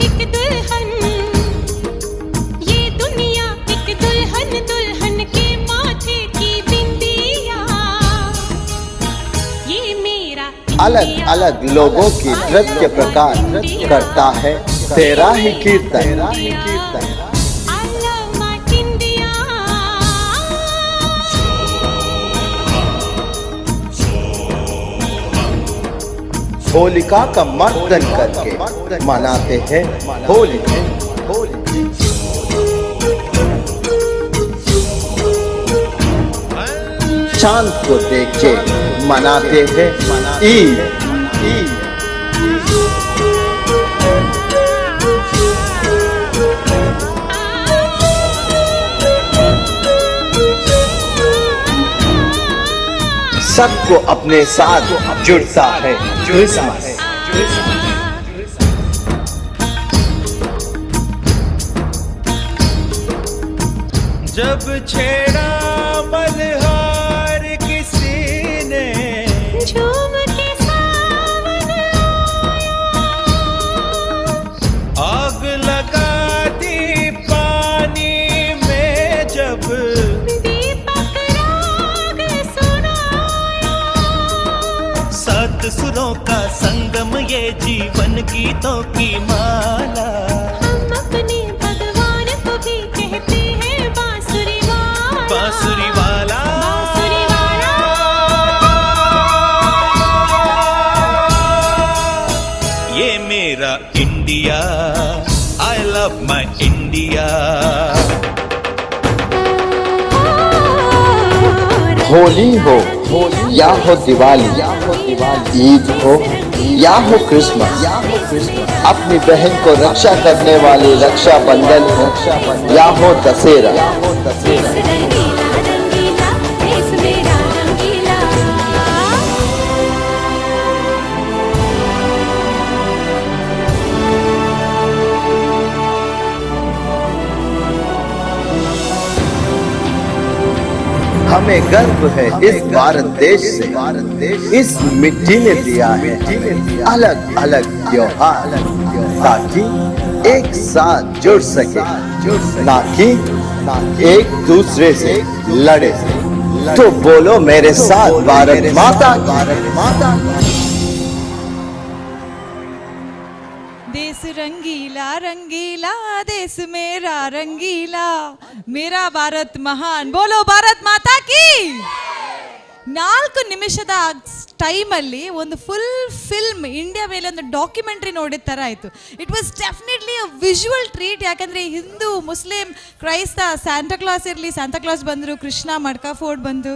एक दुल्हन, ये दुनिया एक दुल्हन, दुल्हन के माथे की बिंदिया, ये मेरा अलग अलग लोगों की नृत्य प्रकार करता है तेरा ही कीर्तन। I love my India. Holika का मर्दन करके मनाते हैं होली। चांद को देख के मनाते हैं ईद। सबको अपने साथ जुड़ता है क्रिसमस। जब छेड़ा मल्हार किसी ने, झूम के सावन आग लगा दी पानी में जब, दीपक राग सुनाया। सात सुरों का संगम ये जीवन गीतों की माला। हम अपने भगवान को भी कहते हैं बांसुरी वाला, बांसुरी वाला, बांसुरी वाला। ये मेरा India, I love my India. Holi हो या हो दिवाली, ईद हो या हो क्रिसमस, अपनी बहन को रक्षा करने वाले रक्षाबंधन हो या हो दशहरा, देश रंगीला रंगीला, देश मेरा रंगीला। हमें गर्व है इस भारत देश से, इस मिट्टी ने दिया है अलग अलग त्योहार ताकि एक साथ जुड़ सके, ना कि एक दूसरे से लड़े। तो बोलो मेरे साथ, भारत माता, भारत माता। देश रंगीला रंगीला, देश मेरा रंगीला, मेरा भारत महान। बोलो ಭಾರತ್ ಮಾತಾ ಕಿ। 4 ನಿಮಿಷದ ಟೈಮಲ್ಲಿ ಒಂದು ಫುಲ್ ಫಿಲ್ಮ್ ಇಂಡಿಯಾ ಮೇಲೆ ಒಂದು ಡಾಕ್ಯುಮೆಂಟ್ರಿ ನೋಡಿದ ಥರ ಆಯಿತು. It was definitely a visual treat. ಯಾಕಂದರೆ ಹಿಂದೂ, ಮುಸ್ಲಿಂ, ಕ್ರೈಸ್ತ, ಸ್ಯಾಂಟಾ ಕ್ಲಾಸ್ ಇರಲಿ, ಸ್ಯಾಂಟಾ ಕ್ಲಾಸ್ ಬಂದರು, ಕೃಷ್ಣ ಮಡ್ಕಾ ಫೋರ್ಟ್ ಬಂದು,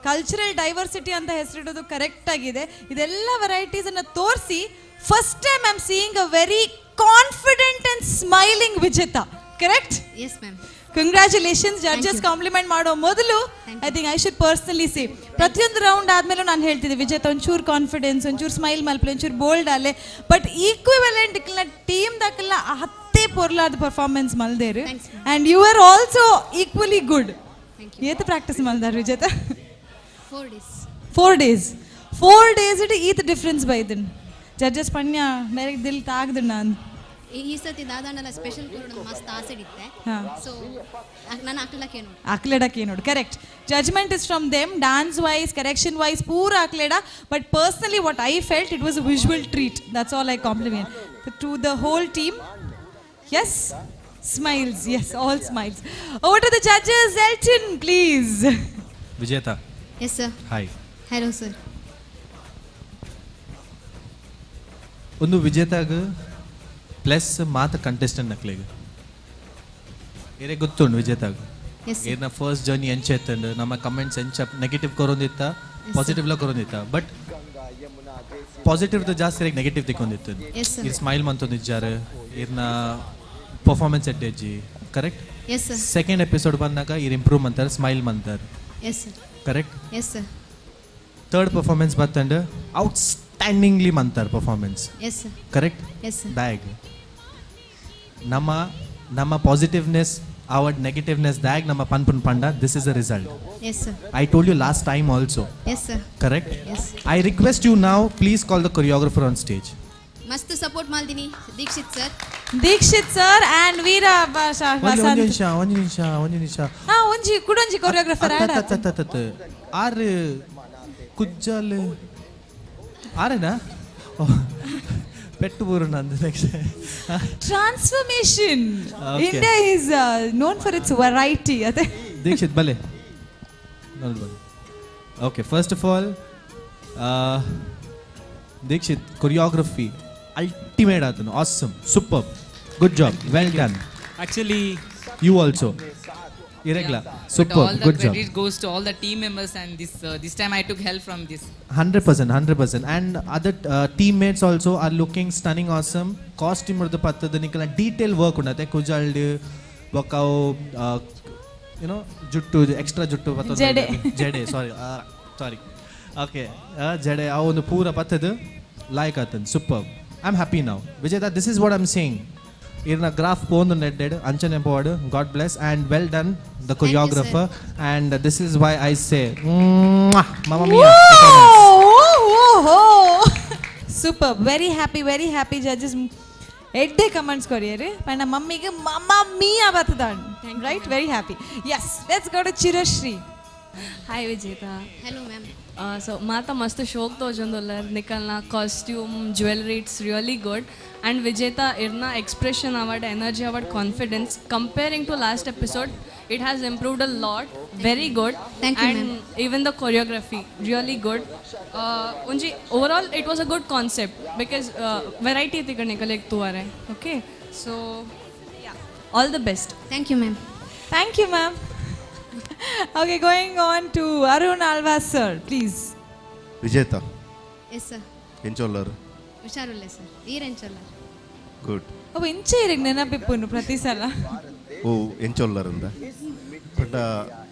ಕಲ್ಚರಲ್ ಡೈವರ್ಸಿಟಿ ಅಂತ ಹೆಸರಿಡೋದು ಕರೆಕ್ಟ್ ಆಗಿದೆ. ಇದೆಲ್ಲ ವೆರೈಟೀಸನ್ನು ತೋರಿಸಿ first time I am seeing a very confident and smiling Vijetha, correct? Yes ma'am. Congratulations. Judges compliment ಮಾಡೋ ಮೊದಲು I think I should personally say, ಪ್ರತಿಯೊಂದು ರೌಂಡ್ ಆದ್ಮೇಲೂ ನಾನು ಹೇಳ್ತಿದ್ದೆ, ವಿಜೇತ ಒಂಚೂರು ಕಾನ್ಫಿಡೆನ್ಸ್, ಒಂಚೂರು ಸ್ಮೈಲ್ ಮಲ್ಪಲೆ, ಒಂಚೂರು ಬೋಲ್ಡ್ ಅಲ್ಲೇ. ಬಟ್ ಈಕ್ವಿವೆಲೆಂಟ್ ಇಕ್ಲ ಟೀಮ್ ದಾಕಲ್ಲ ಹತ್ತೇ ಪೊರ್ಲಾದ ಪರ್ಫಾರ್ಮೆನ್ಸ್ ಮಲ್ದೇರು, and you are also equally good. ಏತ್ ಪ್ರಾಕ್ಟೀಸ್ ಮಲ್ದಾರ್ Vijetha? 4 days. 4 days. 4 days it ಈತ್ ಡಿಫ್ರೆನ್ಸ್ ಬೈದನ್. ಜಡ್ಜಸ್ ಪಣ್ಯ ಮೇರೆ ದಿಲ್ ತಾಗ್ದು ನಾನು. ಈ ಸತಿ ದಾದಾಂಡಲ ಸ್ಪೆಷಲ್ ಕೊಡೋದು ಮಸ್ತ್ ಆಸೆ ಇತ್ತೆ. ಸೊ ನಾನು ಹಾಕ್ಲಕ್ಕೆ ನೋಡಿ. ಅಕ್ಲೆಡಕ್ಕೆ ನೋಡು, correct. Judgement is from them, dance wise, correction wise ಪೂರ ಅಕ್ಲೆಡ. But personally what I felt, it was a visual treat. That's all. I compliment to the whole team. Yes, smiles, yes, all smiles. Over to the judges. Elton, please. Vijetha. Yes sir. Hi. Hello sir. ಒಂದು ವಿಜೇತಾಗ plus ಮಾತ contestant ನಕ್ಲೆಗ್ ಏರೆ ಗೊತ್ತುಂಡು ವಿಜೇತಾಗ. Yes, sir. ಏರ್ನ first journey ಎಂಚ ಎತ್ತಂಡು, ನಮ್ಮ ಕಮೆಂಟ್ಸ್ ಎಂಚ ನೆಗೆಟಿವ್ ಕೊರೊಂದಿತ್ತ, ಪಾಸಿಟಿವ್ಲ ಕೊರೊಂದಿತ್ತ. ಬಟ್ ಪಾಸಿಟಿವ್ ಜಾಸ್ತಿ ನೆಗೆಟಿವ್ ತಿಕ್ಕೊಂದಿತ್ತು. Yes, sir. ಇರ್ ಸ್ಮೈಲ್ ಮಂತೊಂದಿಜ್ಜಾರು, ಇರ್ನ ಪರ್ಫಾರ್ಮೆನ್ಸ್ ಎಡ್ಡೆಜ್ಜಿ, correct? Yes sir. Second episode ಬಂದಾಗ ಇರ್ ಇಂಪ್ರೂವ್ ಮಂತಾರೆ, ಸ್ಮೈಲ್ ಮಂತಾರೆ. Yes sir. Correct? Yes sir. Third performance ಬತ್ತಂಡು ಔಟ್ಸ್ಟ್ಯಾಂಡಿಂಗ್ಲಿ ಮಂತಾರೆ performance. Yes sir. Correct? Yes sir. Bag ನಮ್ಮ ನಮ್ಮ ಪಾಸಿಟಿವ್ನೆಸ್ Our negativeness ದಾಗ ನಮ್ಮ ಪನ್ಪುನ್ ಪಂಡ this is a result. Yes sir. I told you last time also. Yes sir. Correct? Yes. I request you now, please call the choreographer on stage. ಮಸ್ತ್ support ಮಾಡ್ತೀನಿ Dikshit sir. Dikshit sir and Veera ಒಂಜಿ ಒಂಜಿ ನಿಮಿಷ, ಒಂಜಿ ನಿಮಿಷ, ಒಂಜಿ ನಿಮಿಷ. ಹಾ, ಒಂಜಿ ಕುಡೊಂಜಿ ಕೊರಿಯೋಗ್ರಾಫರ್ ಆಡ್. ಅತ್ತ ಆರು ಕುಜ್ಜಾಲ್ ಆರೇನಾ? ಪೆಟ್ಟು ಬೂರು ನಂದು next. Transformation. Okay. India is known for its variety ಅದೇ. ದೀಕ್ಷಿತ್ ಬಲೆ ನೋಡ್ಬೋದು. Okay, first of all Dikshit, choreography ultimate ಆತನು, awesome, super, good job, well done. Actually, you also ಇರಗ್ಲ but all super, the good job. Credit goes to all the team members, and this time I took help from this. 100%, 100%. And other teammates also are looking stunning, awesome. Costume ಇರ್ದು ಪತ್ತದ ನಿಕಲ detail work ಉಂಡತೆ ಕುಜಾಲ್ಡ್ ಬೊಕ್ಕಾವು you know ಜುಟ್ಟು, extra ಜುಟ್ಟು ಪತ್ತದ ಜಡೆ. ಜಡೆ, ಸಾರಿ ಸಾರಿ, ಓಕೆ, ಜಡೆ ಆ ಒಂದು ಪೂರ ಪತ್ತದ ಲಾಯ್ಕ್ ಆತನ್, super. I am happy now Vijetha, this is what I am saying. ಇರ್ನ graph ಪೋಂದು ನೆಡ್ಡೆಡ್ ಅಂಚನೆ ಪೋವಾಡು. God bless and well done the choreographer. And this is why I say mamma mia. Super, very happy, very happy. Judges ಎಡ್ಡೆ comments courier ಪಂಡ ಮಮ್ಮಿಗೆ ಮಮ್ಮ Miya ಬರ್ತದಾಂಡ್, right? Very happy. Yes, let's go to Chirashree. Hi Vijetha. Hello ma'am. So ಮಾತಾ ಮಸ್ತ್ ಶೋಕ್ ತೋಜೊಂದುಲ್ಲಾರ್ ನಿಕಲ್ನ costume, jewellery, it's really good. And Vijetha, ಇರ್ನ expression award, energy award, confidence, comparing to last episode it has improved a lot. Very good. Thank you, and even the choreography really good. ಒಂಜಿ overall it was a good concept because variety ತಿಕ್ಕ ನಿಕಲೆಗ್ ತೂವರೆ. Okay, so all the best. Thank you ma'am. Thank you ma'am. Okay, going on to Arun Alva sir, please. Vijetha. Yes sir. ಎಂಚೊಲ್ಲರು? ಹುಷಾರುಲ್ಲ sir, ಈರೆಂಚೊಲ್ಲ? Good. ಅವು ಇಂಚೆ ಇರಿಗೆ ನೆನಪಿಪ್ಪುನು ಪ್ರತಿ ಸಲ. ಓ ಎಂಚೊಲ್ಲರಂದ ಪಂಡ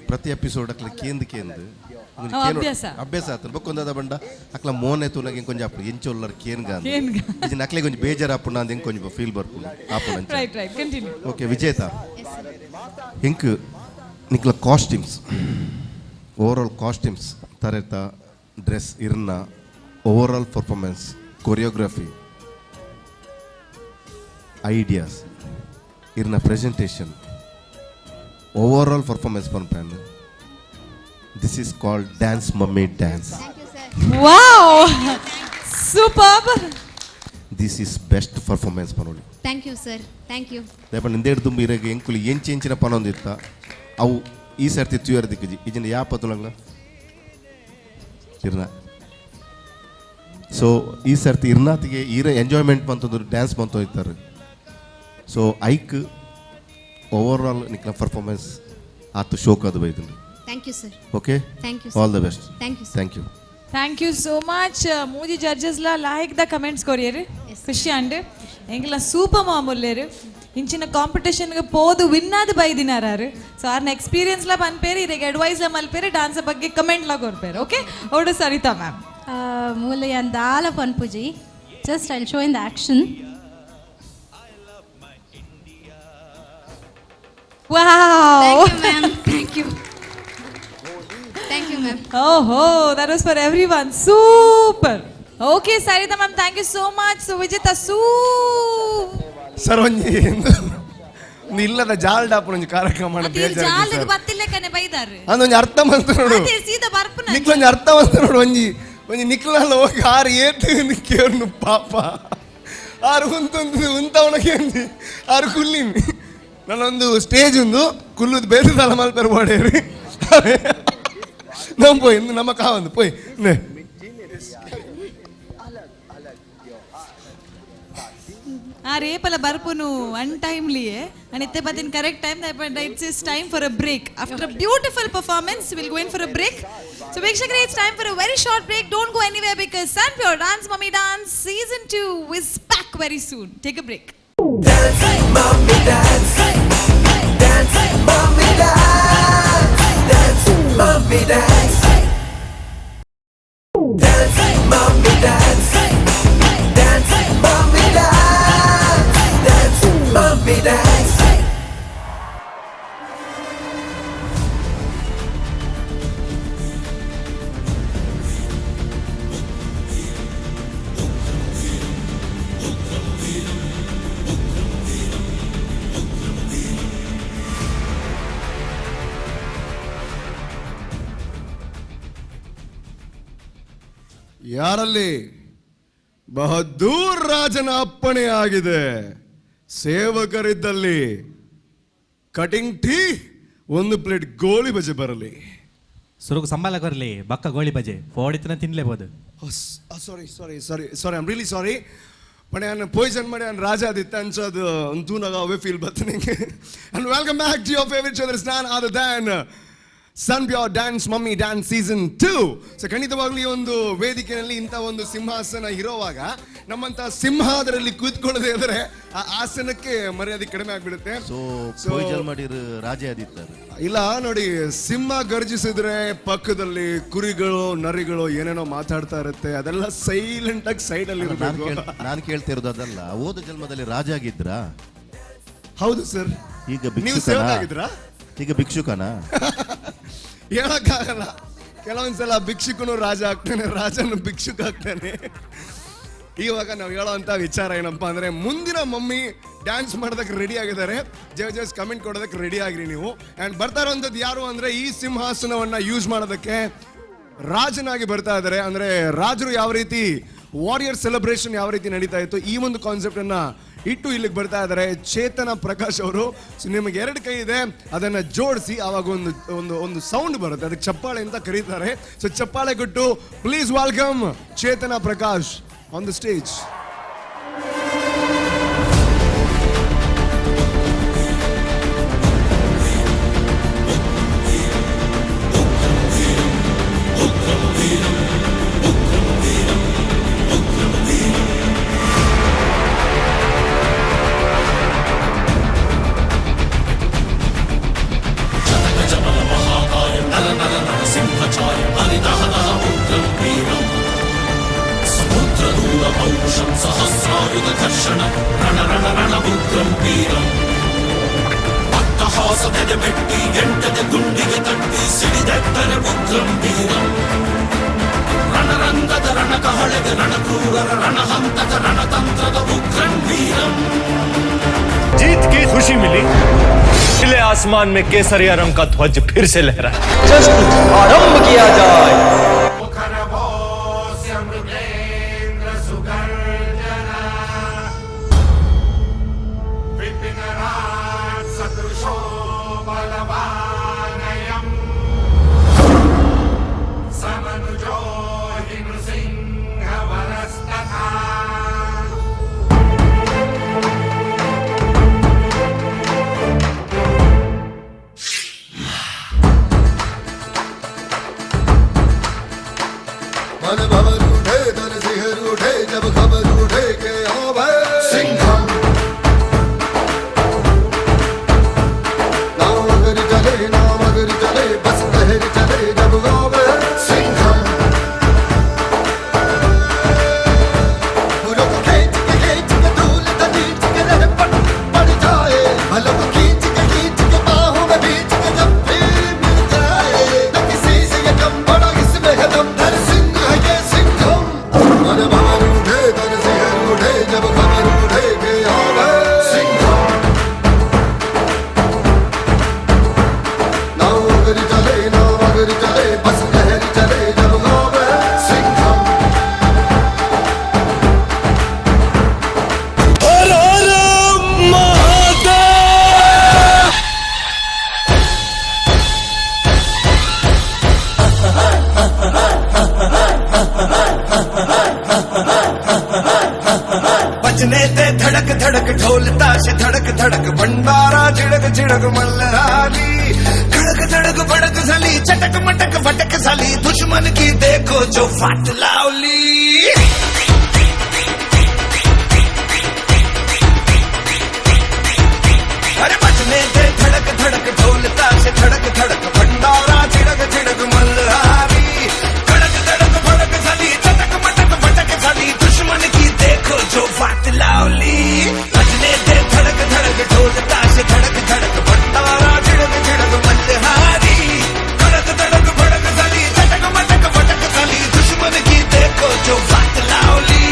ಪ್ರತಿ episode ಅಕ್ಲ ಕೇಂದ್ ಕೇಂದ್ ಅವ್ ಅಭ್ಯಾಸ. ಅಭ್ಯಾಸ ಆತನ ಬೊಕ್ಕೊಂದಾದ ಬಂಡ ಅಕ್ಲ ಮೋನೆ ತೂನಗ ಇಂಕೊಂಜ ಆಪುಂಡು ಎಂಚೊಲ್ಲರ್ ಕೇನ್ಗ ಕೇನ್ಗ. ಇಜಿನ ಅಕ್ಲೆ ಕೊಂಚ ಬೇಜಾರು ಆಪುಂಡು ಅಂದ್ ಇಂಕೊಂಜ ಫೀಲ್ ಬರ್ಪುಂಡು ಆಪುಂಡು ಅಂಚ. Right right, continue. Okay Vijetha, ಇಂಕ್ ನಿಕ್ಲ ಕಾಸ್ಟ್ಯೂಮ್ಸ್, ಓವರ್ ಆಲ್ ಕಾಸ್ಟ್ಯೂಮ್ಸ್ ತರೆತ ಡ್ರೆಸ್ ಇರ್ನ over all performance, choreography, ideas ಇರ್ನ presentation, over all performance ಪನ್ಪೇನ್ this is called dance mummy dance. Wow, super. This is best performance ಪನೋಲಿ. Thank you sir, thank you. ದಯಪಂಡ ಇಂದೇಡು ತುಂಬ ಇರಗ ಎಂಕುಲು ಎಂಚಿ ಎಂಚಿನ ಪನೊಂದಿತ್ತ ಅವು ಈ ಸರ್ತಿ ತುಯರ್ ದಿಕ್ಕಜಿ ಇಜಿನ ಯಾ ಪತುಲಂಗ್ಲ ಇರ್ನ. ಸೊ ಈ ಸರ್ತಿ ಇರ್ನಾತಿಗೆ ಈರ ಎಂಜಾಯ್ಮೆಂಟ್ ಬಂತಂದ್ರೆ ಡ್ಯಾನ್ಸ್ ಬಂತು ಇರ್ತಾರೆ. ಸೊ ಐಕ್ ಓವರ್ ಆಲ್ ನಿಕ್ಲ ಪರ್ಫಾರ್ಮೆನ್ಸ್ ಆತು ಶೋಕ್ ಅದು ಬೈದನು. Thank you sir. Okay. Thank you. All the best. Thank you. Thank you. Thank you so much. ಮೂಜಿ ಜಡ್ಜಸ್ಲ ಲಾಯಕ್ the comments ಕೊರಿಯರು, ಖುಷಿ ಅಂಡ್ ಎಂಗ್ಲ ಸೂಪರ್ ಮಾಮೂಲ್ಯರು. ಇಂಚಿನ ಕಾಂಪಿಟೇಷನ್ಗೆ ಪೋದು ವಿನ್ ಆದ ಬೈದಿನಾರು. ಸೊ ಆರ್ನ ಎಕ್ಸ್ಪೀರಿಯನ್ಸ್ಲ ಪನ್ಪೇರು, ಇರೆಗ್ ಅಡ್ವೈಸ್ಲ ಮಲ್ಪೇರು, ಡಾನ್ಸ್ ಬಗ್ಗೆ ಕಮೆಂಟ್ಲ ಕೊರ್ಪೇರು. ಓಕೆ, ಓಡು ಸರಿತಾ ಮ್ಯಾಮ್. ಮೂಲ ದಾಲ ಪನ್ಪುಜಿ, just I show in the action. Wow. Thank you ma'am. Thank you, thank you ma'am. ಓಹೋ, that was for everyone. Super. Okay Saritha ma'am, thank you so much. So Vijetha ಸೂ sir, ಒಂಜಿ ಇಲ್ಲದ ಜಾಲ್ಡ್ ಆಪುನ ಒಂಜಿ ಕಾರ್ಯಕ್ರಮ ಜಾಲಗ್ ಬತ್ತಿಲ್ಲ ಕನೆ ಬೈದಾರು. ಅಂದೊಂಜಿ ಅರ್ಥ ಮಂತ್ ನೋಡು. ಅದೇ ಸೀದಾ ಬರ್ಪುನ. ನಿಕ್ಲೊಂಜಿ ಅರ್ಥ ಮಂತ್ ನೋಡು. ಒಂಜಿ ಒಂಜಿ ನಿಕ್ಲಲ್ಲ ಹೋಗಿ ಆರು ಏತ್ ಕೇರ್ನು ಪಾಪ ಆರು ಉಂತೊಂದು ಉಂತವನ ಕೇಂದಿ ಆರು ಕುಲ್ಲಿನಿ ನನ್ನೊಂದು ಸ್ಟೇಜ್ ಉಂದು ಕುಲ್ಲುದು ಬೇರೆ ತಲ ಮಲ್ಪೆರ್ ಬೋಡೇರಿ ನಮ್ಮ ಪೋಯ್ ಇಂದು ನಮ್ಮ ಕಾವಂದು ಪೋಯ್ ನೆ. ಆ ರೇಪಲ ಬರ್ಪುನು ಅನ್ಟೈಮ್ಲಿ ಅಂಡ್ ಇತ್ತೆ ಬತ್ತಿನ correct time. It's is time for a break. After a beautiful performance will go in for a break. So ವೀಕ್ಷಕರೇ, it's time for a very short break. Don't go anywhere because Sun Pure dance mummy dance season 2 is back very soon. Take a break. Dance, mommy, dance. Dance, mommy, dance. Dance, mommy, dance. Dance, mommy, dance. Dance, mommy, dance. Dance, mommy, dance. ಯಾರಲ್ಲಿ? ಬಹದ್ದೂರ್ ರಾಜನ ಅಪ್ಪಣೆ ಆಗಿದೆ. ಸೇವಕರಿದ್ದಲ್ಲಿ cutting tea, ಒಂದು plate goli baje ಬರಲಿ. ಸುರುಗು ಸಂಬಾಲ ಕೊರಲಿ, ಬಕ್ಕ goli baje ಫೋಡಿತನ ತಿನ್ಲೇಬೋದು. Sorry, sorry, sorry, sorry, I'm really sorry. But ನಾನು Poisson ಮಾಡಿ ನಾನು ರಾಜ ಆದಿತ್ತ ಅನ್ಸೋದು ಒಂದು ಅವೇ ಫೀಲ್ ಬರ್ತದೆ. And welcome back to your favourite show, none other than Sun Pure Dance Mummy Dance Season 2. So ಖಂಡಿತವಾಗ್ಲೂ ಈ ಒಂದು ವೇದಿಕೆಯಲ್ಲಿ ಇಂಥ ಒಂದು ಸಿಂಹಾಸನ ಇರೋವಾಗ ನಮ್ಮಂಥ ಸಿಂಹ ಅದರಲ್ಲಿ ಕೂತ್ಕೊಳ್ಳದೆ ಇದ್ರೆ ಆ ಆಸನಕ್ಕೆ ಮರ್ಯಾದೆ ಕಡಿಮೆ ಆಗ್ಬಿಡುತ್ತೆ. ಸೊ ಪೊಯ್ಜಲ್ ಮಾಡಿರು ರಾಜ ಆದಿತ್ತಾರೆ. ಇಲ್ಲ ನೋಡಿ, ಸಿಂಹ ಗರ್ಜಿಸಿದ್ರೆ ಪಕ್ಕದಲ್ಲಿ ಕುರಿಗಳು ನರಿಗಳು ಏನೇನೋ ಮಾತಾಡ್ತಾ ಇರುತ್ತೆ, ಅದೆಲ್ಲ ಸೈಲೆಂಟ್ ಆಗಿ ಸೈಡ್ ಅಲ್ಲಿ ಇರಬೇಕು. ನಾನು ಕೇಳ್ತಿರೋದು ಅದಲ್ಲ, ಹೋದ ಜನ್ಮದಲ್ಲಿ ರಾಜ ಆಗಿದ್ರಾ? ಹೌದು ಸರ್. ಈಗ ನೀವು ಭಿಕ್ಷುಕನಾ? ಸೇವಕ ಆಗಿದ್ರಾ? ಈಗ ಭಿಕ್ಷುಕನಾ? ಹೇಳಕ್ಕಾಗಲ್ಲ, ಕೆಲವೊಂದ್ಸಲ ಭಿಕ್ಷುಕನು ರಾಜ ಆಗ್ತಾನೆ, ರಾಜನು ಭಿಕ್ಷುಕ ಆಗ್ತಾನೆ. ಇವಾಗ ನಾವು ಹೇಳೋವಂಥ ವಿಚಾರ ಏನಪ್ಪಾ ಅಂದ್ರೆ, ಮುಂದಿನ ಮಮ್ಮಿ ಡ್ಯಾನ್ಸ್ ಮಾಡೋದಕ್ಕೆ ರೆಡಿ ಆಗಿದ್ದಾರೆ. ಜಡ್ಜಸ್ ಕಮೆಂಟ್ ಕೊಡೋದಕ್ಕೆ ರೆಡಿ ಆಗಿರಿ ನೀವು. ಆ್ಯಂಡ್ ಬರ್ತಾ ಇರೋವಂಥದ್ದು ಯಾರು ಅಂದ್ರೆ, ಈ ಸಿಂಹಾಸನವನ್ನ ಯೂಸ್ ಮಾಡೋದಕ್ಕೆ ರಾಜನಾಗಿ ಬರ್ತಾ ಇದ್ದಾರೆ. ಅಂದ್ರೆ ರಾಜರು ಯಾವ ರೀತಿ ವಾರಿಯರ್ ಸೆಲೆಬ್ರೇಷನ್ ಯಾವ ರೀತಿ ನಡೀತಾ ಇತ್ತು, ಈ ಒಂದು ಕಾನ್ಸೆಪ್ಟ್ ಅನ್ನ ಇಟ್ಟು ಇಲ್ಲಿಗೆ ಬರ್ತಾ ಇದ್ದಾರೆ ಚೇತನ ಪ್ರಕಾಶ್ ಅವರು. ಸೊ ನಿಮಗೆ ಎರಡು ಕೈ ಇದೆ, ಅದನ್ನ ಜೋಡಿಸಿ, ಆವಾಗ ಒಂದು ಒಂದು ಒಂದು ಸೌಂಡ್ ಬರುತ್ತೆ, ಅದಕ್ಕೆ ಚಪ್ಪಾಳೆ ಅಂತ ಕರೀತಾರೆ. ಸೊ ಚಪ್ಪಾಳೆ ಕೊಟ್ಟು please welcome Chetana Prakash on the stage. ಸಹಸ್ರಾಯುಧ ಘರ್ಷಣ ರಣ ರಣ ರಣ ಉಗ್ರಂ ವೀರಂ. ಅಟ್ಟಹಾಸದೆದೆ ಮೆಟ್ಟಿ ಎಂಟದೆ ಗುಂಡಿಗೆ ತಟ್ಟಿ ಸಿಡಿದೆತ್ತರೆ ಉಗ್ರಂ ವೀರಂ. ರಣರಂಗದ ರಣಕಹಳೆಗೆ ರಣಕ್ರೂರರ ರಣಹಂತಕ ರಣತಂತ್ರದ ಉಗ್ರಂ ವೀರಂ. जीत की खुशी मिली, नीले आसमान में केसरिया रंग का ध्वज फिर से लहरा। जश्न आरंभ किया जाए। मन भंवर उठे, धन सिंह उठे, जब खबर उठे के आवे सिंघम। ना अगर चले, ना मगर चले, बस लहर चले जब गावे सिंघम। बुरों को खींच के खींच के धूल दलीच के रह पट पड़ जाए, भलों को खींच के खींच के बाहों में भींच के जब भी मिल जाए, न किसी से ये कम बड़ा इसमें है दम, धर सिंह है ये सिंघम। मन भंवर उठे, धन सिंह उठे, जब खबर उठे के आवे सिंघम। ना अगर चले, ना मगर चले, बस लहर चले जब गावे सिंघम। हर हर महादेव। बजने ते धड़क धड़क ढोल ताशे धडक धडक भंडारा झिडक झिडक मल्हारी, खड़क धड़क भड़क झाली, चटक मटक फटक झाली, दुश्मन की देखो जो फाट लावली। अरे बजने ते धड़क धड़क ढोल ताशे धड़क धड़क भंडारा झिडक झिडक मल्हारी, खड़क धड़क भड़क झाली, चटक मटक फटक झाली, दुश्मन की देखो जो फाट लावली। बजने ते धड़क धड़क ढोल ताशे धड़क धड़क भंडारा झिडक झिडक मल्हारी, खड़क धड़क भड़क झाली, चटक मटक फटक झाली, दुश्मन की देखो जो फाट लावली।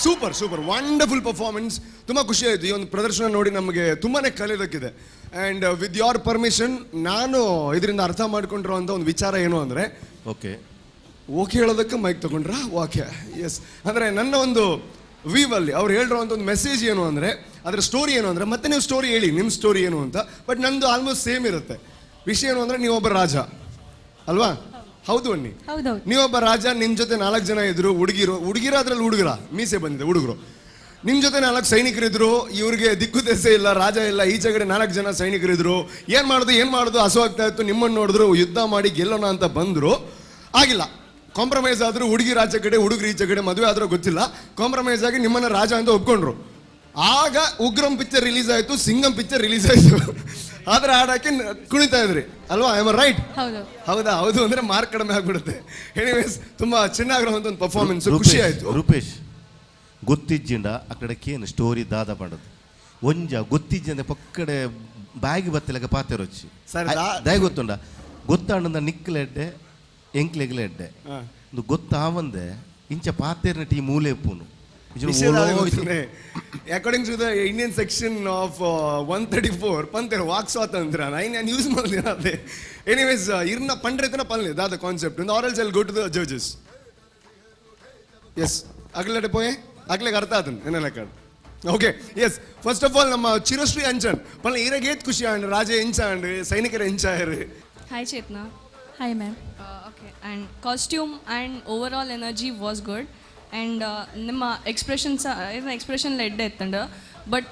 Super super, wonderful performance. ತುಂಬ ಖುಷಿ ಆಯಿತು ಈ ಒಂದು ಪ್ರದರ್ಶನ ನೋಡಿ, ನಮಗೆ ತುಂಬಾ ಕಲಿಯೋದಕ್ಕಿದೆ. ಆ್ಯಂಡ್ ವಿತ್ your permission, ನಾನು ಇದರಿಂದ ಅರ್ಥ ಮಾಡ್ಕೊಂಡಿರುವಂಥ ಒಂದು ವಿಚಾರ ಏನು ಅಂದರೆ, ಓಕೆ ಓಕೆ ಹೇಳೋದಕ್ಕೆ ಮೈಕ್ ತೊಗೊಂಡ್ರಾ? Okay, yes. ಅಂದರೆ ನನ್ನ ಒಂದು ವೀವಲ್ಲಿ ಅವ್ರು ಹೇಳಿರುವಂಥ ಒಂದು ಮೆಸೇಜ್ ಏನು ಅಂದರೆ, ಅದರ ಸ್ಟೋರಿ ಏನು ಅಂದರೆ, ಮತ್ತೆ ನೀವು ಸ್ಟೋರಿ ಹೇಳಿ ನಿಮ್ಮ ಸ್ಟೋರಿ ಏನು ಅಂತ, ಬಟ್ ನಂದು ಆಲ್ಮೋಸ್ಟ್ ಸೇಮ್ ಇರುತ್ತೆ. ವಿಷಯ ಏನು ಅಂದರೆ, ನೀವೊಬ್ಬ ರಾಜ ಅಲ್ವಾ? ಹೌದು ಅನ್ನಿ. ಹೌದೌದು. ನೀವೊಬ್ಬ ರಾಜ, ನಿಮ್ಮ ಜೊತೆ 4 ಜನ ಇದ್ರು ಹುಡುಗಿರು, ಹುಡುಗಿರ ಅದ್ರಲ್ಲಿ ಹುಡುಗರ ಮೀಸೆ ಬಂದಿದೆ ಹುಡುಗರು. ನಿಮ್ಮ ಜೊತೆ 4 ಸೈನಿಕರಿದ್ರು, ಇವ್ರಿಗೆ ದಿಕ್ಕು ದೆಸೆ ಇಲ್ಲ, ರಾಜ ಇಲ್ಲ, ಈಚೆ ಕಡೆ 4 ಜನ ಸೈನಿಕರಿದ್ರು. ಏನು ಮಾಡೋದು ಏನು ಮಾಡೋದು ಹಸು ಆಗ್ತಾ ಇತ್ತು. ನಿಮ್ಮನ್ನು ನೋಡಿದ್ರು, ಯುದ್ಧ ಮಾಡಿ ಗೆಲ್ಲೋಣ ಅಂತ ಬಂದರು, ಆಗಿಲ್ಲ. ಕಾಂಪ್ರಮೈಸ್ ಆದರು, ಹುಡುಗಿ ರಾಜ ಕಡೆ ಹುಡುಗರು ಈಚೆ ಕಡೆ, ಮದುವೆ ಆದರೂ ಗೊತ್ತಿಲ್ಲ, ಕಾಂಪ್ರಮೈಸ್ ಆಗಿ ನಿಮ್ಮನ್ನು ರಾಜ ಅಂತ ಒಪ್ಕೊಂಡ್ರು. ಆಗ ಉಗ್ರಂ ಪಿಕ್ಚರ್ ರಿಲೀಸ್ ಆಯಿತು, ಸಿಂಗಂ ಪಿಕ್ಚರ್ ರಿಲೀಸ್ ಆಯಿತು, ಆದ್ರೆ ಹಾಡಾಕಿ ಕುಣಿತಾ ಇದ್ರಿ ಅಲ್ವಾ? I am right? ಹೌದು. ಹೌದಾ? ಹೌದು ಅಂದ್ರೆ ಮಾರ್ಕ್ ಕಡಿಮೆ ಆಗ್ಬಿಡುತ್ತೆ. ಎನಿವೇಸ್, ತುಂಬಾ ಚೆನ್ನಾಗಿರುವಂತ ಒಂದು ಪರ್ಫಾರ್ಮೆನ್ಸ್, ಖುಷಿ ಆಯ್ತು. ರೂಪೇಶ್ ಗೊತ್ತಿಜ್ಜಿಂಡ ಆ ಕಡೆ ಕೇನು ಸ್ಟೋರಿ ದಾದ ಮಾಡೋದು ಒಂಜ ಗೊತ್ತಿಜ್ಜಿಂದ ಪಕ್ಕಡೆ ಬ್ಯಾಗ್ ಬತ್ತಿಲಕ ಪಾತೆರೊಚ್ಚಿ ಸರ್, ದಯ ಗೊತ್ತುಂಡ ಗೊತ್ತಾಂಡ ನಿಕ್ಕಲೆಡ್ಡೆ ಎಂಕ್ಲೆಗ್ಲೆ ಎಡ್ಡೆ ಒಂದು ಗೊತ್ತಾವಂದೆ ಇಂಚ ಪಾತೇರ್ನ ಟೀ ಮೂಲೆ ಪೂನು. According to the Indian section of 134 ಪಂತೇರ್ walk ಸ್ವಾತಂತ್ರ್ಯ ನಾನು ಯೂಸ್ ಮಾಡ್ತೀನಿ ಅದೇ. ಎನಿವೇಸ್, ಇರ್ನ ಪಂಡ್ರೆತನ ಪಲ್ಲೆ ದಾದ ಕಾನ್ಸೆಪ್ಟ್ ಒಂದು ಆರಲ್ಸ್ I'll go to the judges. Yes, ಅಗ್ಲಡೆ ಪೋಯೆ ಅಗ್ಲೆಗೆ ಅರ್ಥ ಆತನ್ ಏನೆಲ್ಲ card. Okay, yes, first of all ನಮ್ಮ ಚಿರಶ್ರೀ ಅಂಚನ್ ಪಲ್ಲೆ ಈರಗೇತ್ ಖುಷಿ ಆಂಡ್ ರಾಜ ಎಂಚ ಆಂಡ್ ಸೈನಿಕರ ಎಂಚ ಆಯರು. Hi Chetana. Hi ma'am. Okay, and costume and overall energy was good. And ನಿಮ್ಮ ಎಕ್ಸ್ಪ್ರೆಷನ್ಸ್ ಎಕ್ಸ್ಪ್ರೆಷನ್ ಎಡ್ಡೆ ಇತ್ತಂಡು, but